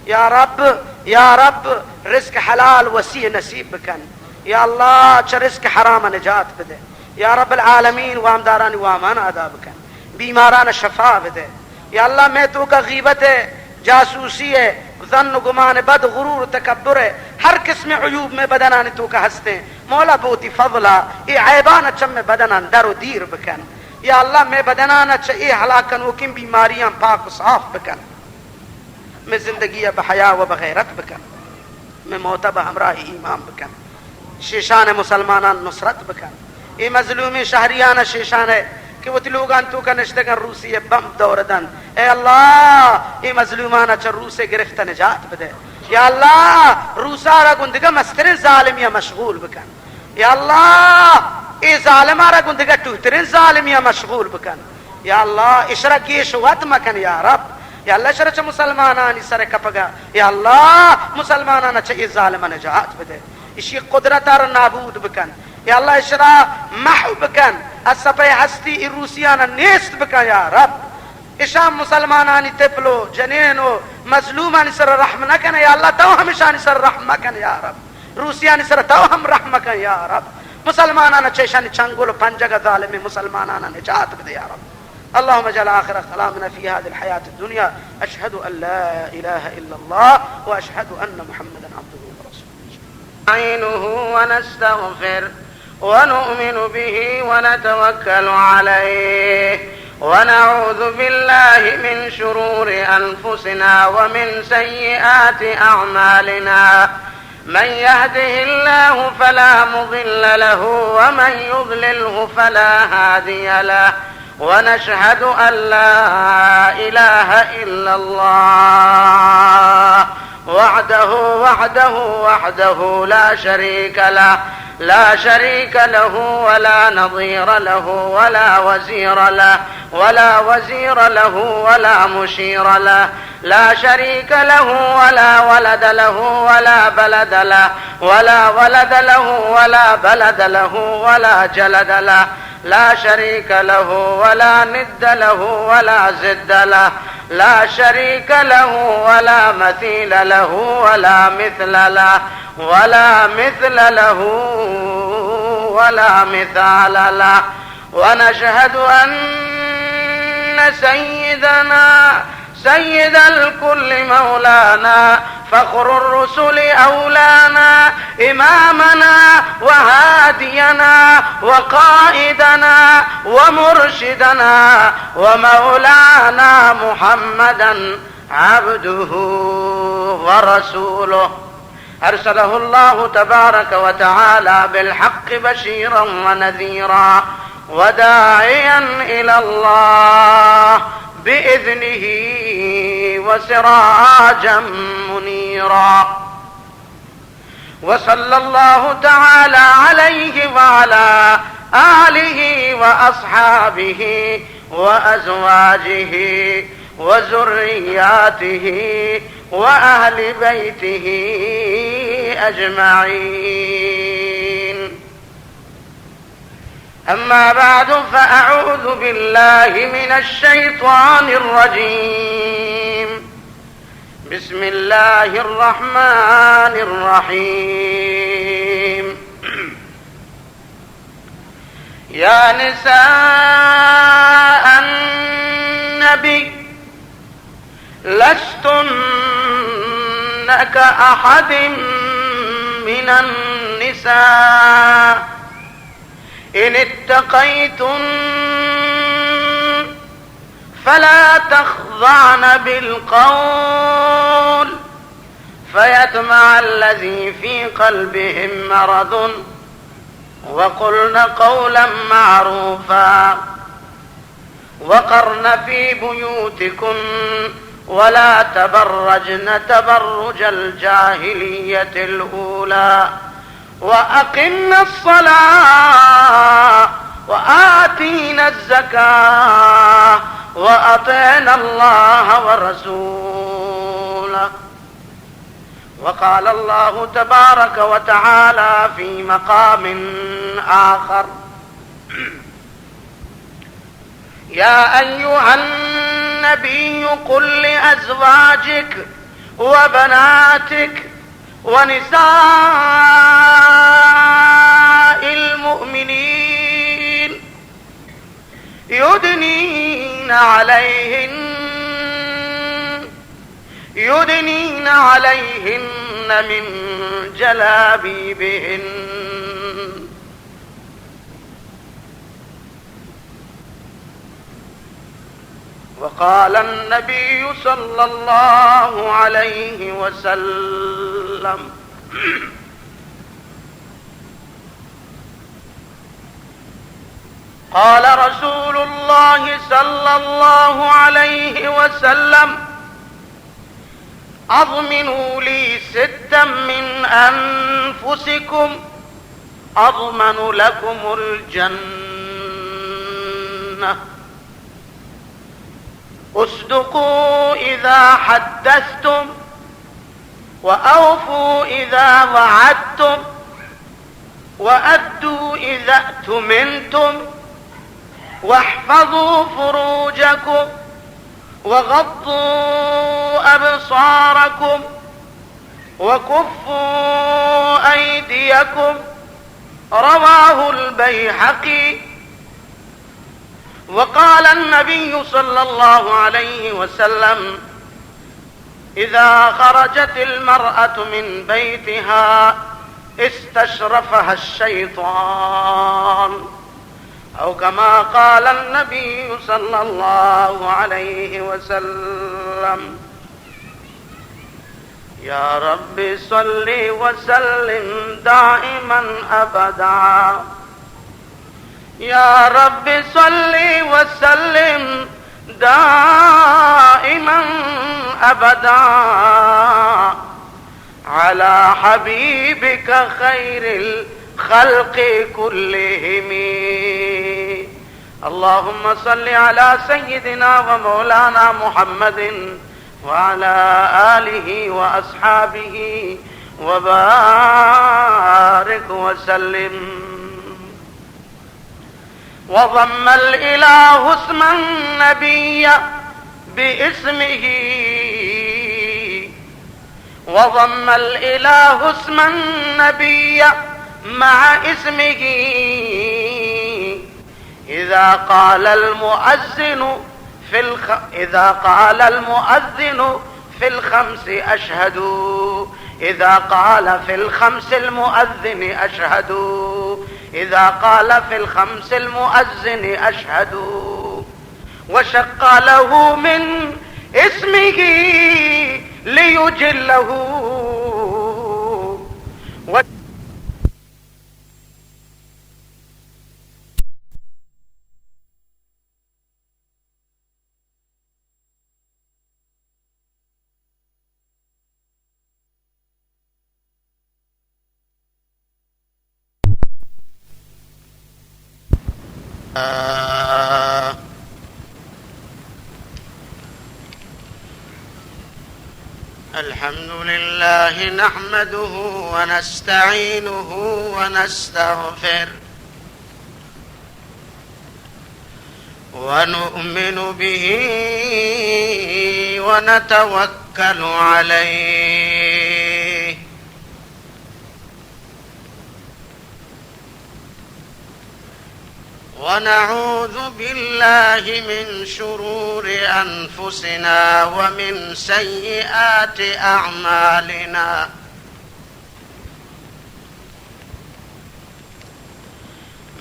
یا رب، یا رب، رزق حلال وسیع نصیب بکن۔ یا اللہ، چہ رزق حرام نجات بدے۔ یا رب العالمین، وامدارانی وامان ادا بکن۔ بیماران شفا بدے۔ یا اللہ، مئے توکا غیبت ہے، جاسوسی ہے، ظن و گمان بد، غرور و تکبر ہے، ہر قسم عیوب مئے بدنانی توکا ہستیں۔ مولا، بوتی فضلا اے عیبان چم مئے بدنان در و دیر بکن۔ یا اللہ، مئے بدنان چہ اے ہلاک کنوکیں بیماریاں پاک و صاف بکن۔ مئے زندگی ء بحیا و بغیرت بکن، مئے موت ء بہ ہمراہ ایمان بکن، شیشان مسلمانان نصرت بکن۔ اے مظلومیں شہریان ء شیشان ء کہ وتی لوگان توکا نشتگن، روسی ء بمب دور دنت۔ اے اللہ، اے مظلومان ء چہ روس ء گرفت ء نجات بدے۔ یا اللہ، روسا را گوں دگہ مستریں ظالمی ء مشغول بکن۔ یا اللہ، اے ظالماں را گوں دگہ ٹوہتریں ظالمی ء مشغول بکن۔ یا اللہ، اشرا گیش وت مکن یا رب۔ یا اللہ، اشرا چہ مسلمانانی سر کپگا، یا اللہ، مسلمانان چہ اے ظالم نجات بدے۔ اشی قدرت را نابود بکن۔ یا اللہ، اشرا محو بکن۔ از صفحہ ہستی ای روسیان نیست بکن یا رب۔ اشاں مسلمانانی طفل و جنین و مظلومانی سر رحم نہ کنے، یا اللہ، تو ہم اشانی سر رحم مکن یا رب۔ روسیانی سر تو ہم رحم مکن یا رب۔ مسلمانان چہ اشانی چنگل و پنجگ ظالم مسلمانان نجات بدے یا رب۔ اللهم اجعل آخر كلامنا في هذه الحياة الدنيا أشهد أن لا إله إلا الله وأشهد أن محمدا عبده ورسوله. نستعينه ونستغفره ونؤمن به ونتوكل عليه ونعوذ بالله من شرور أنفسنا ومن سيئات أعمالنا. من يهده الله فلا مضل له ومن يضلله فلا هادي له. ونشهد أن لا إله إلا الله وحده، وحده، وحده لا شريك له، لا شريك له ولا نظير له ولا وزير له، ولا وزير له ولا مشير له، لا شريك له ولا ولد له ولا بلد له، ولا ولد له ولا بلد له ولا جلد له، لا شريك له ولا ند له ولا ضد له، لا شريك له ولا مثيل له ولا مثل له، ولا مثل له ولا مثال له. ونشهد أن سيدنا سيد الكل مولانا فخر الرسل أولانا إمامنا وهادينا وقائدنا ومرشدنا ومولانا محمدا عبده ورسوله. أرسله الله تبارك وتعالى بالحق بشيرا ونذيرا وداعيا إلى الله بإذنه وسراجا منيرا. وصلى الله تعالى عليه وعلى آله وأصحابه وأزواجه وذرياته وأهل بيته أجمعين. أما بعد، فأعوذ بالله من الشيطان الرجيم. بسم الله الرحمن الرحيم. يا نساء النبي، لستن كأحد من النساء، إن اتقيتن فلا تخضعن بالقول فيطمع الذي في قلبه مرض، وقلن قولا معروفا، وقرن في بيوتكن ولا تبرجن تبرج الجاهلية الأولى، وأقمن الصلاة وآتين الزكاة وأطعن الله ورسوله. وقال الله تبارك وتعالى في مقام آخر: يا أيها النبي قل لأزواجك وبناتك ونساء المؤمنين يدنين عليهن، يدنين عليهن من جلابيبهن. وقال النبي صلى الله عليه وسلم، قال رسول الله صلى الله عليه وسلم: أضمنوا لي ستا من أنفسكم أضمن لكم الجنة. اصدقوا إذا حدثتم، وأوفوا إذا وعدتم، وأدوا إذا اؤتمنتم، واحفظوا فروجكم، وغضوا أبصاركم، وكفوا أيديكم. رواه البيهقي. وقال النبي صلى الله عليه وسلم: إذا خرجت المرأة من بيتها استشرفها الشيطان، أو كما قال النبي صلى الله عليه وسلم. يا رب صل وسلم دائما أبدا. يا رب صل وسلم دائما أبدا على حبيبك خير الخلق كلهم. اللهم صل على سيدنا ومولانا محمد وعلى آله وأصحابه وبارك وسلم. وضم الإله اسم النبي باسمه، وضم الإله اسم النبي مع اسمه. إذا قال المؤذن في الخ-، إذا قال المؤذن في الخمس أشهد، إذا قال في الخمس المؤذن أشهد، إذا قال في الخمس المؤذن أشهد، وشق له من اسمه ليجله. و- الحمد لله نحمده ونستعينه ونستغفره ونؤمن به ونتوكل عليه، ونعوذ بالله من شرور أنفسنا ومن سيئات أعمالنا.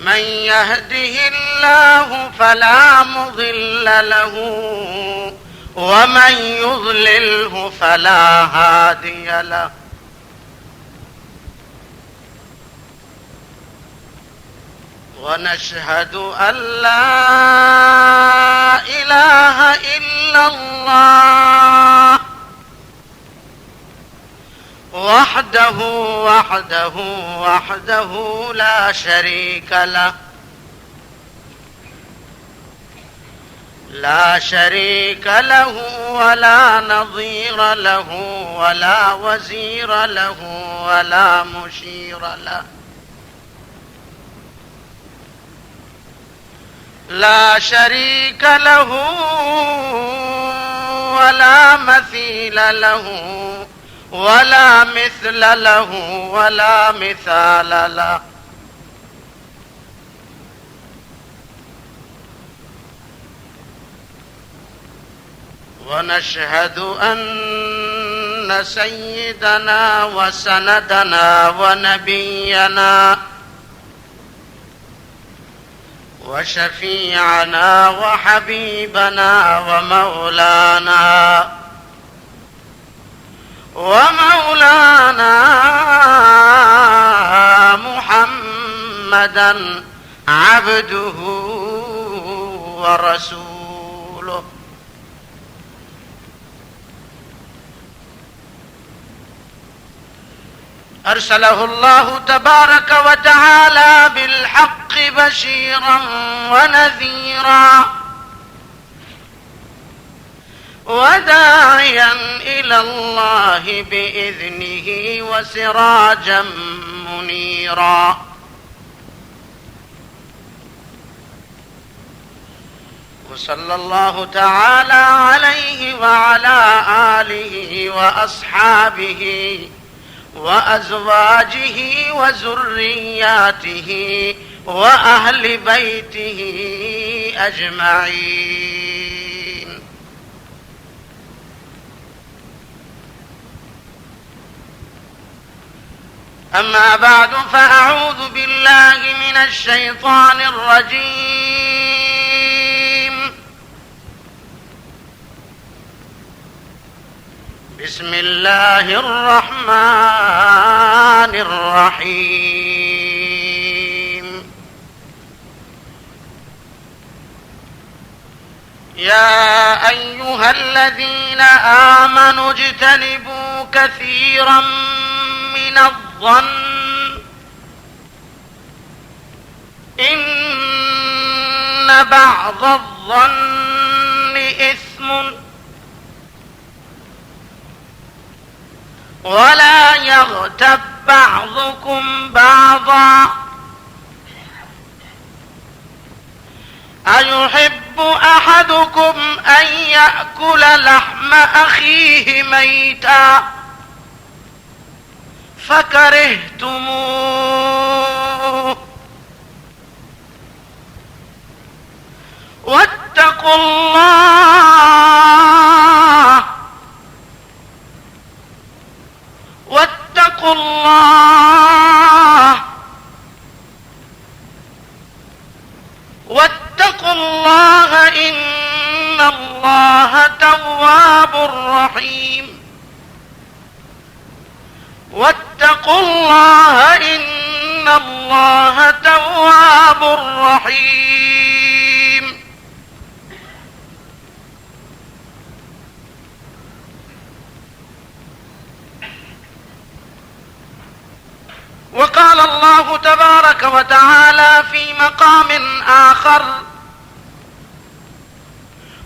من يهده الله فلا مضل له، ومن يضلله فلا هادي له. ونشهد أن لا إله إلا الله وحده، وحده، وحده لا شريك له، لا شريك له، ولا نظير له، ولا وزير له، ولا مشير له. لا شريك له ولا مثيل له ولا مثل له ولا مثال له. ونشهد أن سيدنا وسندنا ونبينا وشفيعنا وحبيبنا ومولانا، ومولانا محمدا عبده ورسوله. أرسله الله تبارك وتعالى بالحق بشيرا ونذيرا وداعيا إلى الله بإذنه وسراجا منيرا. وصلى الله تعالى عليه وعلى آله وأصحابه وأزواجه وذرياته وأهل بيته أجمعين. أما بعد، فأعوذ بالله من الشيطان الرجيم. بسم الله الرحمن الرحيم. يا أيها الذين آمنوا اجتنبوا كثيرا من الظن إن بعض الظن إثم ولا يغتب بعضكم بعضا أيحب أحدكم أن يأكل لحم أخيه ميتا فكرهتموه واتقوا الله، واتقوا الله، واتقوا الله، إن الله تواب رحيم. واتقوا الله، إن الله تواب رحيم. وقال الله تبارك وتعالى في مقام آخر: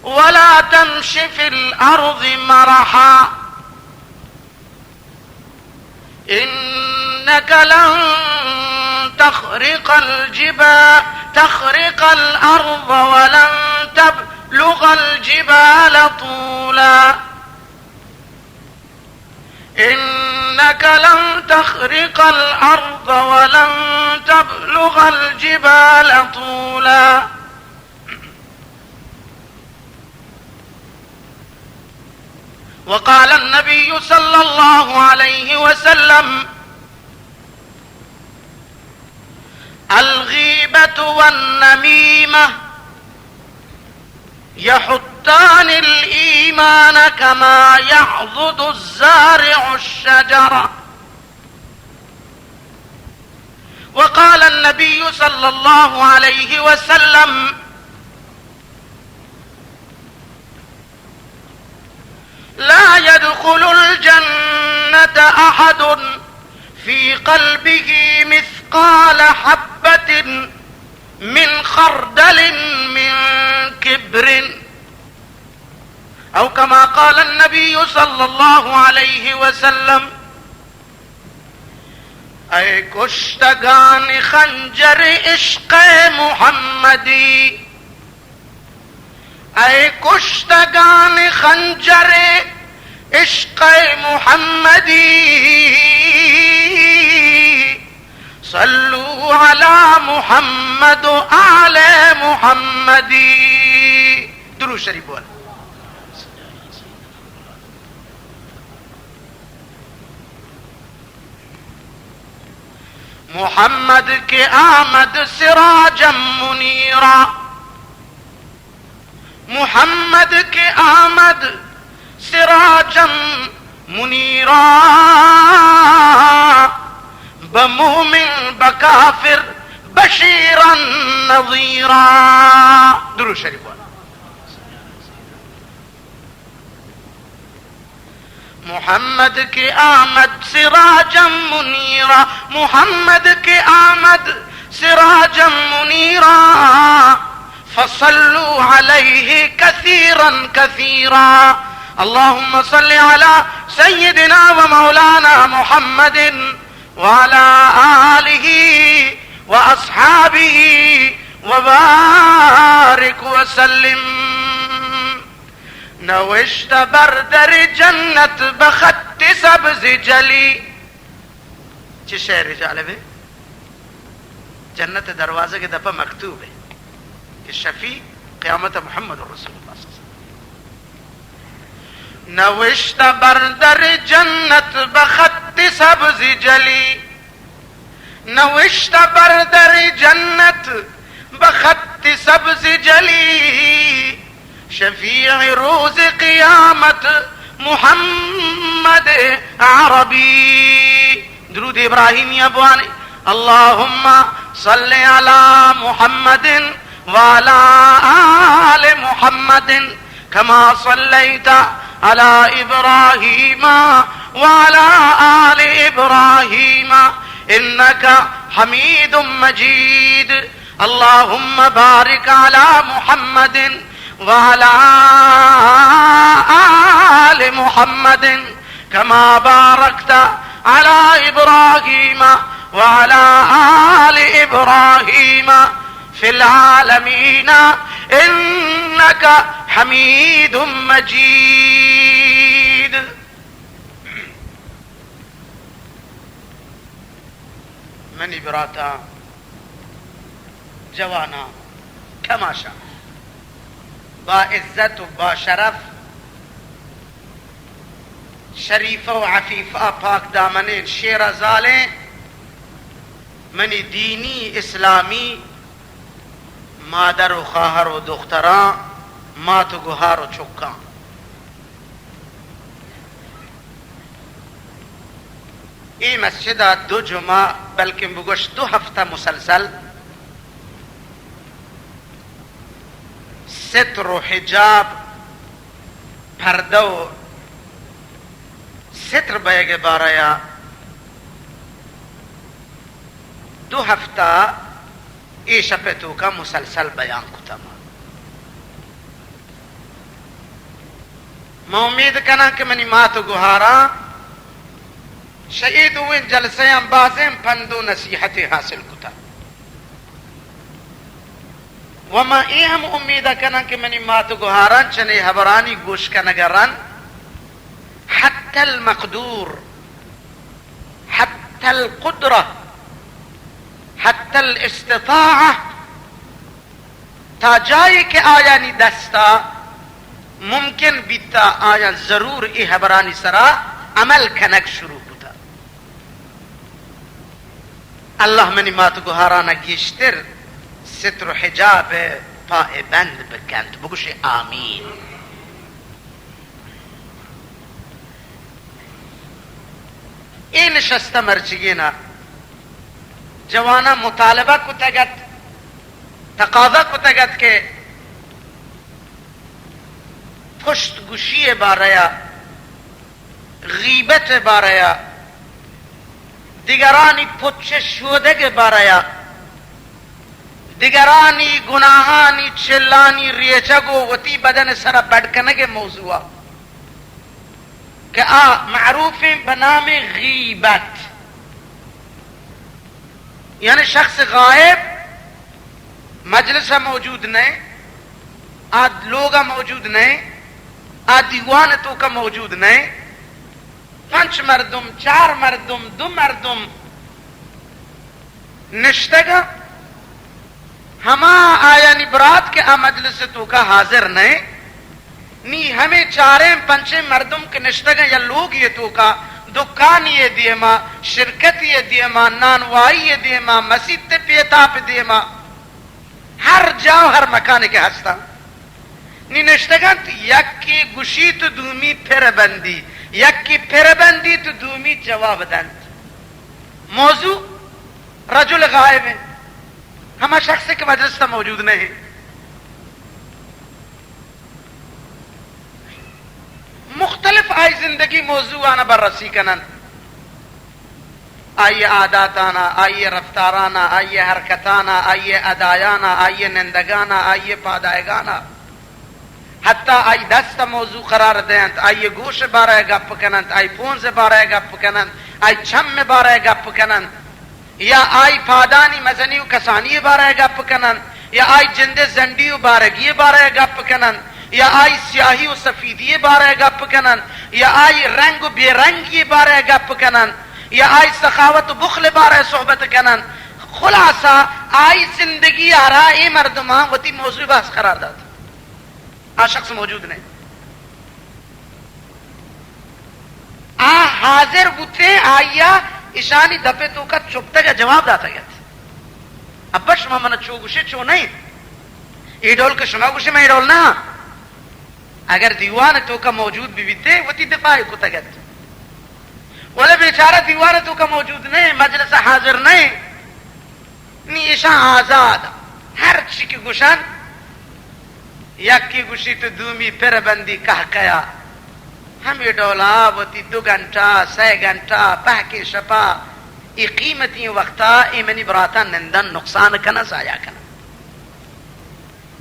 ولا تمش في الأرض مرحا إنك لن تخرق الجبال، تخرق الأرض ولن تبلغ الجبال طولا. إنك لن تخرق الأرض ولن تبلغ الجبال طولا. وقال النبي صلى الله عليه وسلم: الغيبة والنميمة يحطان الإيمان كما يعضد الزارع الشجرة. وقال النبي صلى الله عليه وسلم: لا يدخل الجنة أحد في قلبه مثقال حبة من خردل من كبر، أو كما قال النبي صلى الله عليه وسلم. اے کشتگان خنجر عشق محمدی، اے کشتگان خنجر عشق محمدی، صلوا علی محمد و آل محمدی. درود شریف بول. محمد که آمد سراجا منیرا، محمد که آمد سراجا منیرا، به مؤمن به کافر بشیرا نذیرا. درود شریف بول. محمد که آمد سراجا منیرا، محمد که آمد سراجا منیرا، فصلوا علیه کثیرا کثیرا. اللهم صل علی سیدنا و مولانا محمد و علی آله و اصحابه و بارک و سلم. نوشته بر در جنت به خط سبز جلی. چه شعر جالبه؟ جنت دروازه که دپا مکتوبه که شفیع قیامت محمد رسول الله صلی الله علیه وسلم. نوشته بر در جنت به خط سبز جلی، نوشته بر در جنت به خط سبز جلی، شفیع روز قیامت محمد عربی. درود ابراهیمی بوانه. اللهم صل علی محمد و علی آل محمد كما صليت على إبراهيم وعلى آل إبراهيم إنك حميد مجيد. اللهم بارك على محمد وعلى آل محمد كما باركت على إبراهيم وعلى آل إبراهيم في العالمين إنك حميد مجيد. منی براتاں، جواناں، کماشاں، با عزت و با شرف، شریفہ و عفیفہ، پاک دامنیں، شیرہ زالیں، منی دینی اسلامی مادر و خواہر و دختراں، مات و گہار و چکاں۔ اے مسجد ءَ دو جمعہ، بلکیں بگوش دو ہفتہ مسلسل ستر و حجاب، پردہ و ستر بیگ ءِ بارہ ءَ دو ہفتہ اے شپ ءِ توکا مسلسل بیان کتہ ما۔ من امید کناں کہ منی مات و گہاراں شہ اے دوئیں جلسیاں بازیں پند و نصیحتے حاصل کتہ و من اے ہم امید کناں کہ منی مات و گہاراں چنے ہبرانی گوش کنگ ءَ رند حق حتی المقدور، حتی القدرہ، حتی الاستطاعہ، تا جاہے کہ آیانی دستا ممکن بیتا، آیاں ضرور اے ہبرانی سرا عمل کنگ شروع کتا۔ اللہ منی مات گوہارانا گیشتر ستر و حجاب پائے بند بکنت، بگوشے آمین۔ اے نشستہ مرچیگینا جواناں مطالبہ کتگ ات، تقاضا کتگ ات کہ پشت گوشی ء بارہ ء، غیبت ء بارہ ء، دگرانی پچ ء شودگ ء بارہ ء، دگرانی گناہانی چلانی ریچگ و وتی بدن ء سرا بڈ کنگ ء موضوع ء کہ آ معروفیں بہ نام غیبت، یعنی شخص غائب، مجلس ء موجود نئے، آ لوگ ء موجود نئے، آ دیوان ء توک ء موجود نئے، پنچ مردم، چار مردم، دو مردم نشتگ ء، ہما آیانی برات کہ آ مجلس ء توک ء حاضر نئے، نی ہمے چاریں پنچیں مردم کہ نشتگ ء یا لوگی ء توک ء، دکانی ء دیما، شرکتی ء دیما، نانوائی ء دیما، مسیت ء پیتاپ ء دیما، ہر جا و ہر مکانے کہ ہستاں، نی نشتگ انت، یکے گوشیت و دومی پر بندی، یکے پر بندیت و دومی جواب دنت۔ موضوع رجل غائب انت، ہما شخص کہ مجلس تا موجود نہ انت۔ مختلف آئی زندگی موضوعانا بررسی کنن، آئی عاداتانا، آئی رفتارانا، آئی حرکتانا، آئی ادایانا، آئی نندگانا، آئی پادایگانا، حتی آئی دست موضوع قرار دینت، آئی گوش بارہ گپ کننت، آئی پونز بارہ گپ کننت، آئی چم بارہ گپ کننت۔ یا آئی پادانی مزنی و کسانی بارہ گپ کنن، یا آئی جند زنڈی و بارگی بارہ گپ کنن، یا آئی سیاہی و سفیدی بارہ گپ کنن، یا آئی رنگ و بے رنگی بارہ گپ کنن، یا آئی سخاوت و بخل بارہ صحبت کنن۔ خلاصہ، آئی زندگی آرا اے مردمان وتی موضوع بحث قرار دات۔ آ شخص موجود نہ۔ آ حاضر بوتیں، آئیا اشانی دپ ء توکا چپتگ ء جواب داتگ ات۔ ابا شما من چو گوشے چو نہ انت۔ اے ڈول کہ شما گوشے من اے ڈول نہ آں۔ اگر دیوان ء توکا موجود بہ بیتے وتی دفاع ء کتگ ات۔ ولے بیچارہ دیوان ء توکا موجود نہ انت، مجلس ء حاضر نہ انت۔ نی ایشاں آزاد، ہر چی کہ گوشن، یکے گوشیت و دومی پر بندی کہکیا۔ ہمے ڈولا وتی دو گھنٹہ، سئے گھنٹہ، پہکیں شپا، اے قیمتی وقتا اے منی براتاں نندن نقصان کنن، ضائع کنن۔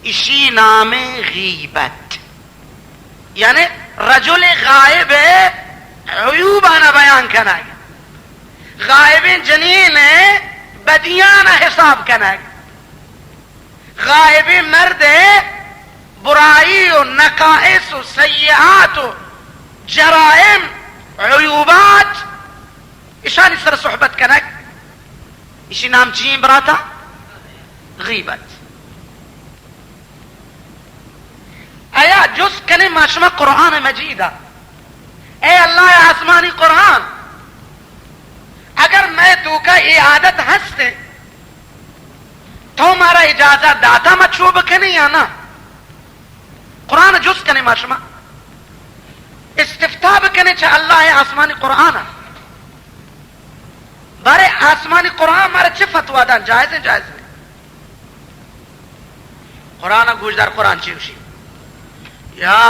اشی نام غیبت۔ یعنی رجل غائب عیوبانا بیان کنگ، غائبیں جنین بدیانا حساب کنگ، غائبیں مرد برائی و نقائص و سیئات و جرائم، عیوبات، اشانی سر صحبت کنگ، اشی نام چی انت براتا؟ غیبت۔ آیا جست کنیں ما شما قرآن مجید ء؟ اے اللہ ء آسمانی قرآن، اگر مئے توکا اے عادت ہست انت، تو مارا اجازت داتا ما چو بکنیں یا نہ؟ قرآن جست کنیں ما شما، استفتاء بکنیں چہ اللہ ء آسمانی قرآن ء۔ بارے آسمانی قرآن مارا چہ فتوا دان؟ جائز ہیں، جائز نہیں۔ قرآن گوشدار، قرآن چی گوشی؟ یا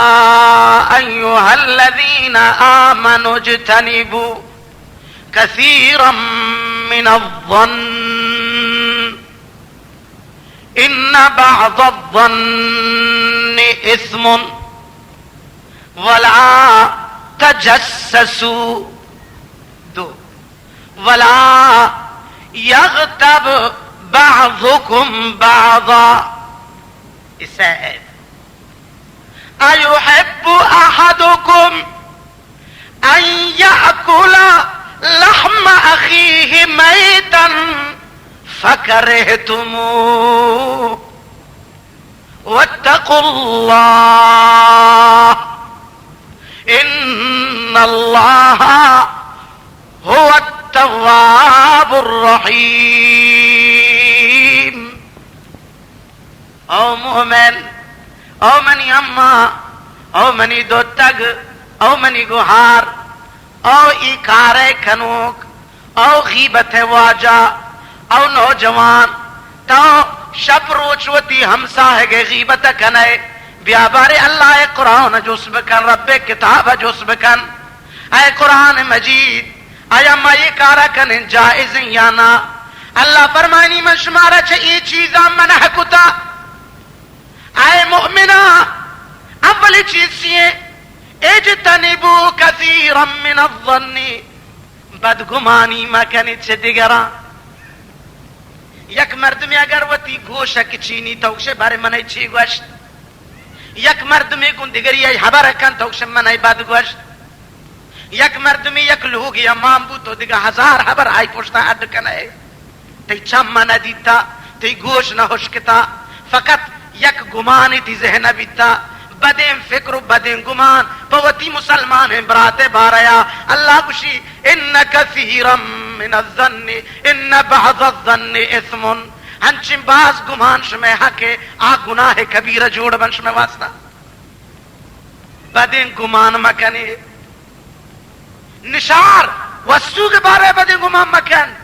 ایھا الذین آمنوا اجتنبوا کثیرا من الظن ان بعض الظن اثم ولا تجسسوا۔ دو، ولا یغتب بعضکم بعضا۔ ایسا ہے۔ ایحب احدکم ان فكرهتموه واتقوا الله إن الله هو التواب الرحيم. او مومن، او منی اماں، او منی دوتگ، او منی گوھار، او اے کار ءِ کنوک، او غیبت ءِ واجہ، او نوجوان، تو شپ روچ وتی ہمساہگ ءِ غیبت ءَ کن ئے، بیا بارے اللہ ءِ قرآن ءَ جست بکن، رب ءِ کتاب ءَ جست بکن۔ اے قرآن مجید، آیا ما اے کار ءَ کنیں جائز ایں یا نہ؟ اللہ فرمائنی، من شمارا چہ اے چیزاں منع کتا۔ اے مؤمناں، اولی چیز چی ایں؟ اجتنبوا كثيرا من الظن، بدگمانی مکنیت چہ دگراں۔ یک مردمے اگر وتی گوش ءَ کچینی، تو گوشے بارے من ءَ چی گوشت؟ یک مردمے گوں دگری ءَ ہبر ءَ کنت، تو گوشے من ءَ بد گوشت۔ یک مردمے یک لوگے ءَ مان بوت، تو دگہ ہزار ہبر آئی پشت ءَ اڈ کن ئے۔ تئی چم نہ دیتا، تئی گوش نہ ہشکتا، فقط یک گمانے تئی ذہن ءَ بیتا، بدیں فکر و بدیں گمان پہ وتی مسلمانیں برات ءِ بارہ ءَ۔ اللہ گوشی، ان كثيرا من الظن، ان بعض الظن اثم۔ ہنچیں باز گمان شمئے حق ءَ، آ گناہ کبیرہ جوڑ بن شمئے واسطہ۔ بدیں گمان مکنے۔ نشار، وسوگ بارے بدیں گمان مکن۔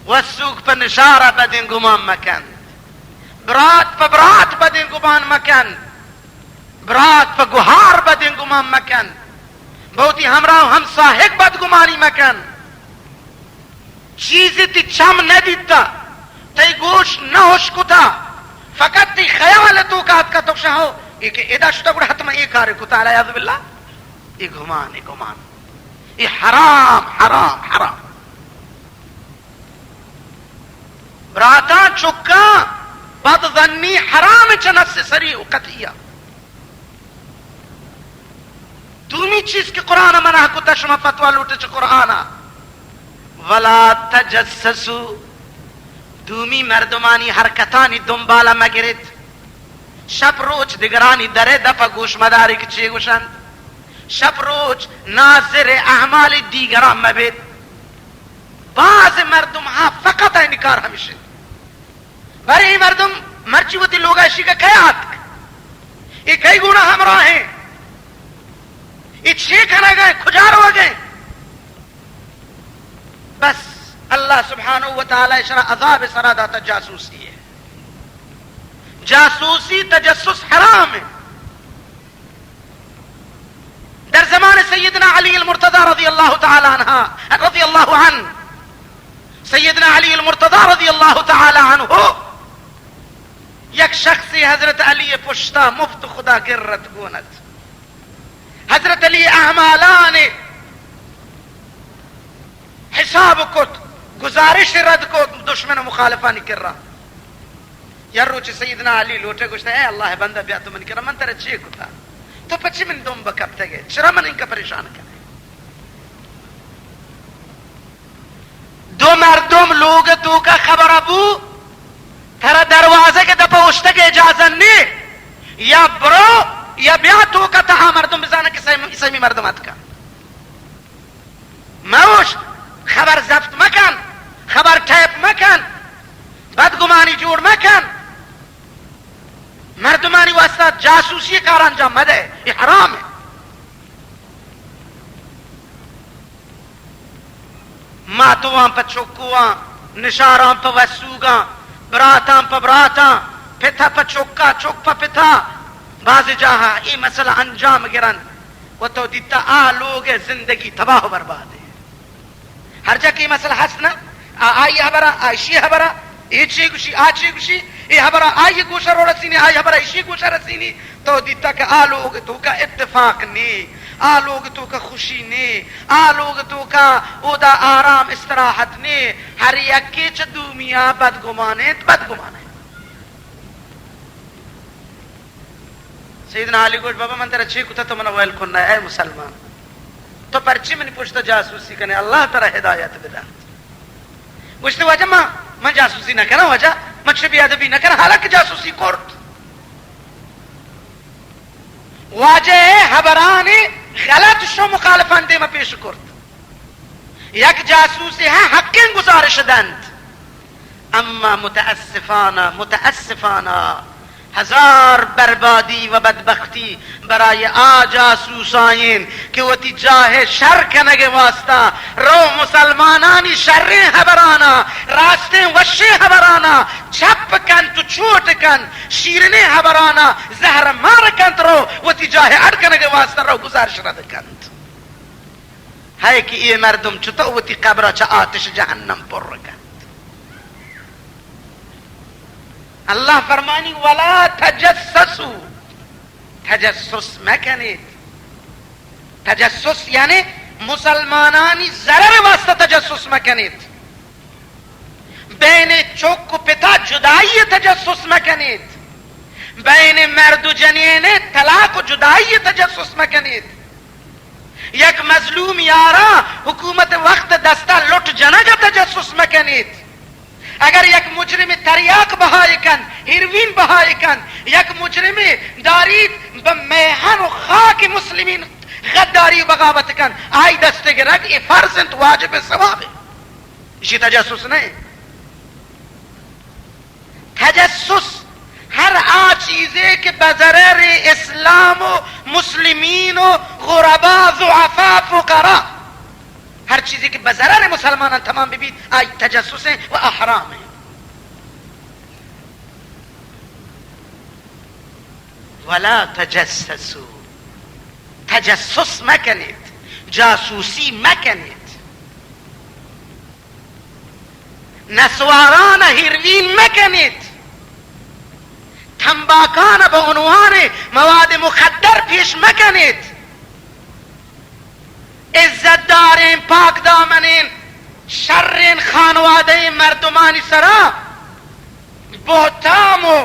وسوگ پہ نشار بدیں گمان مکن۔ برات پہ برات بدیں گمان مکن۔ برات پہ گہار بدیں گمان مکن۔ بہ وتی ہمراہ و ہمساہگ بدگمانی مکن۔ چیزے تئی چم نہ دیتا، تئی گوش نہ ہشکتا، فقط تئی خیال ءِ توکا اتکا، تو شاہو، اے کہ ادا شتا گڑا حتما اے کارے کتا، العیاذ باللہ، اے گمان، اے گمان، اے حرام، حرام، حرام۔ براتاں، چکاں، بد ظنی حرام چہ نص صریح و قطعی۔ دومی چیز کہ قرآن منع کتا، شما فتویٰ لوٹے چہ قرآن ءَ، ولا تجسسوا، دومی مردمانی حرکتانی دنبال ءَ مگریت۔ شپ روچ دگرانی در ءِ دپ ءَ گوش مدارے کہ چے گوشنت۔ شپ روچ ناظر اعمال دیگران مبیت۔ بعض مردم ہاں فقط آئی کار ہمیش انت۔ بارے اے مردم مرچی وتی لوگ ءَ شیگ ءَ کئے آتک؟ اے کئی گونا ہمراہ ہیں؟ اے چے کنگ ءَ، کجا روگ ءَ؟ بس اللہ سبحانہ و تعالی شرع عذاب سرا داتا جاسوسی ہے۔ جاسوسی، تجسس حرام ہے۔ در زمان سیدنا علی المرتضی رضی اللہ تعالی عنہ، رضی اللہ عنہ، سیدنا علی المرتضی رضی اللہ تعالی عنہ، یک شخصی حضرت علی پشتا مفت خدا گرت گونت۔ حضرت علی اعمالان حساب کت، گزارش رد کت دشمن و مخالفانی کرا۔ یا روچ سیدنا علی لوٹے، گوشتے، اے اللہ بندہ، بیا تو من کرا، من ترا چے کتا؟ تو پچی من دم بکپتگے؟ چرا من انکا پریشان کنے؟ دو مردم لوگ توکا خبر بو، ترا دروازے کے دپا اشتگ اجازت نی، یا برو یا بیا توکا، تہا مردم بزانا کہ سیمی، سیمی مردم اتکا۔ موش، خبر ضبط مکن، خبر ٹیپ مکن، بدگمانی جوڑ مکن، مردمانی واسطہ جاسوسی کار انجام مدے، یہ حرام ہے۔ ماتواں پہ چکواں، نشاراں پہ وسوگاں، براتاں پہ براتاں، پتا پہ چکا، چک پہ پتا، بعض جاہا اے مسئلہ انجام گرن۔ و تو دیتا آ لوگ زندگی تباہ و برباد ہے۔ ہر جا کہ اے مسئلہ ہست نا، آ، آئی ہبرا، آ، ایشی ہبرا، اے چے گوشی، آ چے گوشی، اے ہبرا آئی گوشا رو رسینی، آئی ہبرا ایشی گوشا رسینی، تو دیتا کہ آ لوگ توکا اتفاق نی، آ لوگ توکا خوشی نی، آ لوگ توکا اودا آرام استراحت نی، ہر یکے چہ دومیا بدگمان انت، بدگمان انت۔ سیدنا علی گوشت، بابا، من ترا چے کتا تو منا ویل کن نہ، اے مسلمان، تو پرچی منی پشت جاسوسی کنے؟ اللہ ترا ہدایت بدنت۔ گوشتے، واجہ، من، من جاسوسی نہ کناں، واجہ، من چہ بے ادبی نہ کناں، حالانکہ جاسوسی کرت۔ واجہ ءِ ہبرانی غلط شو مخالفان دیما پیش کرت۔ یک جاسوسے ہاں حقیں گزارش دنت، اما متاسفانہ، متاسفانہ، ہزار بربادی و بدبختی برای آ جاسوسائیں کہ وتی جاہ شر کنگ واسطہ رو مسلمانانی شریں ہبرانا، راستیں وشیں ہبرانا چپ کنت و چوٹ کنت، شیرنیں ہبرانا زہر مار کنت، رو وتی جاہ اڈ کنگ واسطہ رو گزارش رد کنت۔ ہے کہ اے مردم چطور وتی قبرا چہ آتش جہنم پر کنت۔ اللہ فرمانی، ولا تجسسوا، تجسس مکنیت۔ تجسس یعنی مسلمانانی ضرر واسطہ تجسس مکنیت۔ بین چک و پتا جدائی تجسس مکنیت۔ بین مرد و جنین طلاق و جدائی تجسس مکنیت۔ یک مظلوم یارا حکومت وقت دستا لٹ جنگ تجسس مکنیت۔ اگر یک مجرم تریاک بہائے کن، ہیروین بہائے کن، یک مجرم داری بہ میہن و خاک مسلمین غداری و بغاوت کن، آئی دست گرگ اے فرض انت، واجب ثواب انت۔ اشی تجسس نہیں۔ تجسس ہر آ چیزے کہ بضرر اسلام و مسلمین و غربا، ضعفا، فقرا، ہر چیزے کہ بضرر مسلمانان تمام ببیت، آئی تجسس ہیں و حرام ہیں۔ ولا تجسسوا، تجسس مکنیت، جاسوسی مکنیت۔ نسواران ہیروین مکنیت، تمباکان بہ عنوان مواد مخدر پیش مکنیت، عزت داریں پاک دامنیں شریں خانوادہ مردمانی سرا بہتام و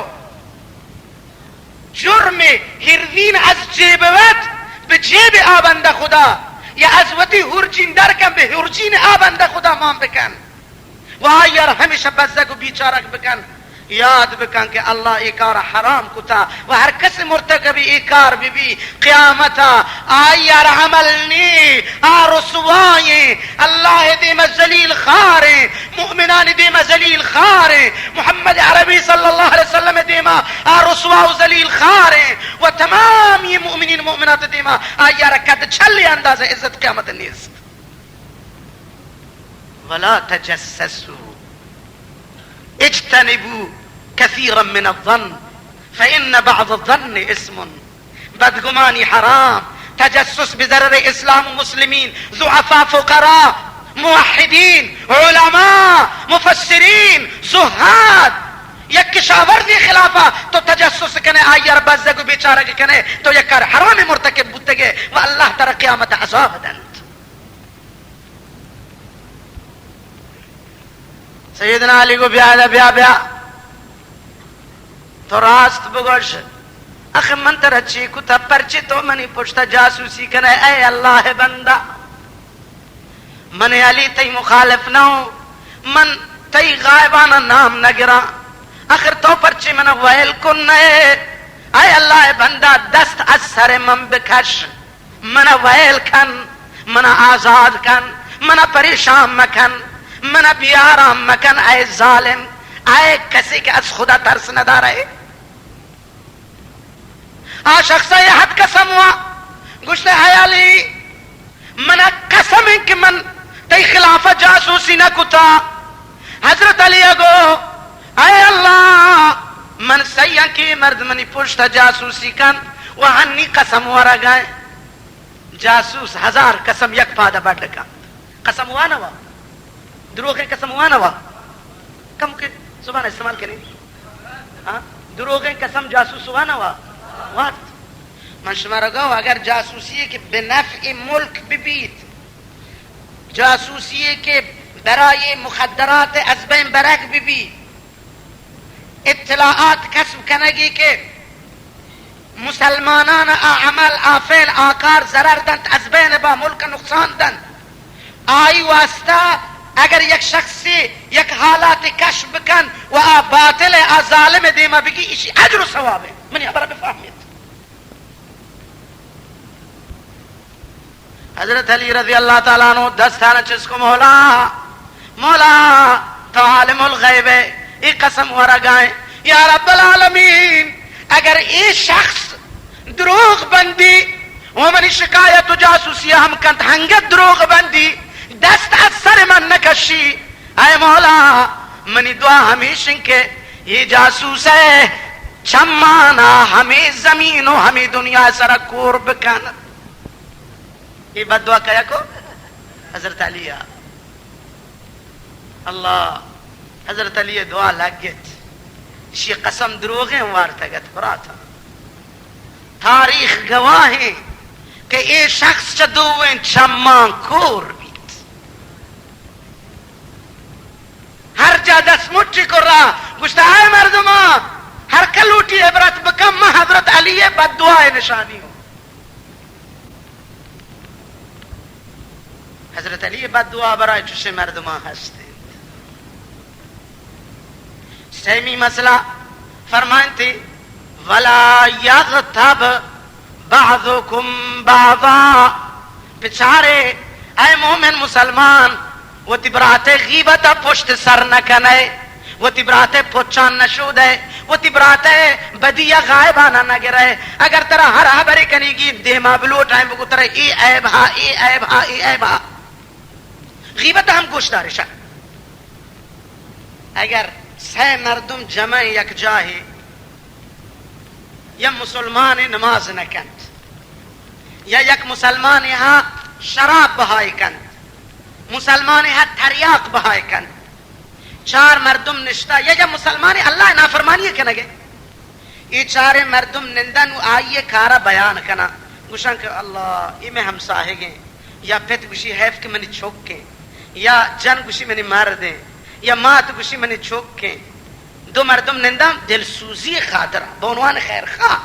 جرم ہیروین از جیب وت بہ جیب آ بندہ خدا، یا از وتی ہرجین در کن بہ ہرجین آ بندہ خدا مان بکن و آئی را ہمیشہ بزگ و بیچارگ بکن۔ یاد بکن کہ اللہ اے کار حرام کتا و ہر کس مرتکب اے کار ببی، قیامتا آئی را عمل نی، آ رسوائیں، اللہ دیما ذلیل خواریں، مؤمنان دیما ذلیل خواریں، محمد عربی صلی اللہ علیہ وسلم دیما آ رسوا و ذلیل خواریں و تمامی مؤمنین مؤمنات دیما آئی را کد چھلے اندازہ عزت قیامت نیست۔ ولا تجسسوا، اجتنبوا كثيرا من الظن، فإن بعض الظن إثم۔ بدگمانی حرام، تجسس بضرر اسلام و مسلمین، ضعفاء، فقراء، موحدین، علماء، مفسرین، زہاد، یک کشاورزی خلافا تو تجسس کنے، آئی را بزگ و بیچارگ کنے، تو یک کار حرام مرتکب بوتگے و اللہ ترا قیامت عذاب دنت۔ سیدنا علی گو، بیا دا، بیا، بیا۔ تو راست بگوش۔ اخ من ترا چی کتا، پرچے تو منی پشتا جاسوسی کنے؟ اے اللہ بندہ، من علی تئی مخالف نہ ہوں، من تئی غائبانہ نام نہ گراں۔ آخر تو پرچے منا ویل کن نئے؟ اے اللہ بندہ، دست از سر من بکش۔ منا ویل کن، منا آزاد کن، منا پریشان مکن، منا بیارام مکن، اے ظالم، اے کسی کہ از خدا ترس ندارے۔ آ شخص ء حد قسم وا، گوشتے، اے علی، منا قسم انت کہ من تئی خلاف جاسوسی نہ کتا۔ حضرت علی ء گو، اے اللہ، من سیاں کہ مرد منی پشت ء جاسوسی کنت و ہنی قسم ورگ ء۔ جاسوس ہزار قسم یک پاد ء بڈ کنت۔ قسم وانوا؟ دروغیں قسم وانوا؟ کم کہ زبان استعمال کنیں۔ ہاں؟ دروغیں قسم جاسوس وانوا؟ وارت۔ من شما را گو، اگر جاسوسی کہ بہ نفع ملک ببیت، جاسوسی کہ برای مخدرات از بین برگ ببیت، اطلاعات کسب کنگی کہ مسلمانان آ عمل، آ فعل، آ کار ضرر دنت، از بین با، ملک نقصان دنت، آئی واسطہ اگر یک شخصے یک حالاتے کشف بکن و آ باطل ء، آ ظالم ء دیما بگی، ایشی اجر و ثواب ء۔ منی حبر ء بفهمید۔ حضرت علی رضی اللہ تعالی عنہ دستانا چست کو، مولا، مولا، تو عالم الغیب ہے، یہ قسم ورگائیں، یا رب العالمین، اگر اے شخص دروغ بندی و منی شکایت و جاسوسی ہم کنت، ہنگت دروغ بندی، دست از سر من نکشی، اے مولا، منی دعا ہمیش انت کہ یہ جاسوس ہے چمانا ہمیں زمین و ہمیں دنیا سرا کور بکن۔ اے بددعا کیا کو؟ حضرت علی ء۔ اللہ، حضرت علی ء دعا لگت۔ ایشی قسم دروغیں وارتگت براتاں۔ تاریخ گواہیں کہ اے شخص چہ دوئیں چماں کور بیت۔ ہر جا دست مٹی کرا گوشتا، اے مردماں، ہر کلوٹی عبرت بکن، من حضرت علی ء بددعا ء نشانی ہوں۔ حضرت علی ء بددعا برای چشیں مردماں ہست انت۔ سیمی مسئلہ فرمائنتی، ولا یغتب بعضکم بعضا۔ بچارے، اے مومن مسلمان، وتی برات ء غیبت ء پشت سر نہ کن ئے، وتی برات ء پچان نہ شود ئے، وتی برات ء بدی ء غائبانہ نہ گر ئے۔ اگر ترا ہر ہبرے کنیگی دیما بلوٹ ء بگو ترا اے عیب ہا، اے عیب ہا، اے عیب ہا۔ غیبت ء ہم گوش دار شہ۔ اگر سئے مردم جمع یک جاہے، یا مسلمانے نماز نہ کنت، یا یک مسلمانے ہا شراب بہائی کنت، مسلمانے ہا تریاک بہائی کنت، چار مردم نشتہ، یا یا مسلمانے اللہ نافرمانی کنگے، اے چاریں مردم نندن و آئی کارا بیان کناں، گوشاں کہ اللہ، اے میں ہمساہگیں، یا پت گوشی حیف کہ منی چکیں، یا جن گوشی منی مردیں، یا مات گوشی منی چکیں۔ دو مردم ننداں دلسوزی خاطر بہ عنوان خیر خواہ۔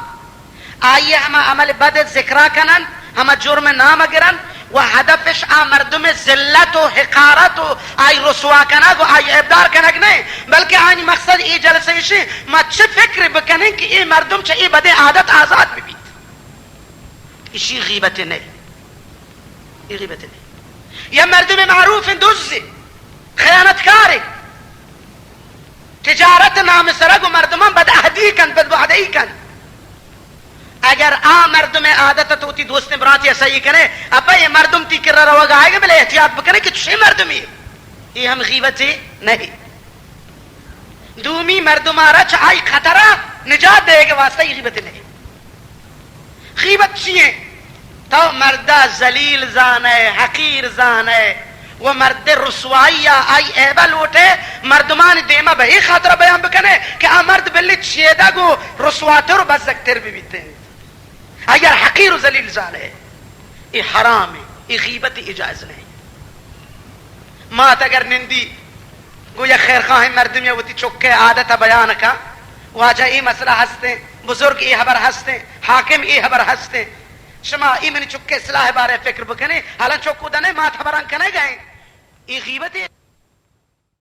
آئی ہما عمل بد ذکرا کنن، ہما جرم نام گرن و ہدفش آ مردم ذلت و حقارت و آئی رسوا کنگ و آئی عیبدار کنگ نہیں، بلکہ آئی مقصد اے جلسہ ایشی ما چہ فکر بکنیں کہ اے مردم چہ اے بدیں عادت آزاد ببیت۔ ایشی غیبت نہیں۔ اے غیبت نہیں۔ یا مردم معروف دز، خیانتکار، تجارت نام سرگ و مردمان بدعہدی کن، بدوعدہی کن۔ اگر آ مردم عادت تو تی دوست براتی صحیح کنے، ابا یہ مردم تی کرا روگ آئے گا، بلے احتیاط بکنے کہ چھ مردمی۔ یہ ہم غیبت نہیں۔ دومی مردم آرا چہ آئی خطرہ نجات دے گے واسطہ یہ غیبت نہیں۔ غیبت چی ایں؟ تو مردا ذلیل زانئے، حقیر زانئے و مرد رسوائی یا آئی عیبہ لوٹئے، مردمانی دیما بہ اے خاطرا بیان بکنئے کہ آ مرد بلے چیدگ و رسواتر و بزگتر ببیت۔ آئی ء حقیر و ذلیل زانئے۔ اے حرام ایں، اے غیبت اے جائز نہیں۔ مات اگر نندی گو یک خیرخواہیں مردمے ء وتی چک ء عادت ء بیان کن، واجہ اے مسئلہ ہستیں، بزرگ اے ہبر ہستیں، حاکم اے ہبر ہستیں، شما اے منی چک ء اصلاح ء بارے ء فکر بکنے، حالاں چک ادا نہ مات ہبراں کنگ ء ایں۔ اے غیبت اے۔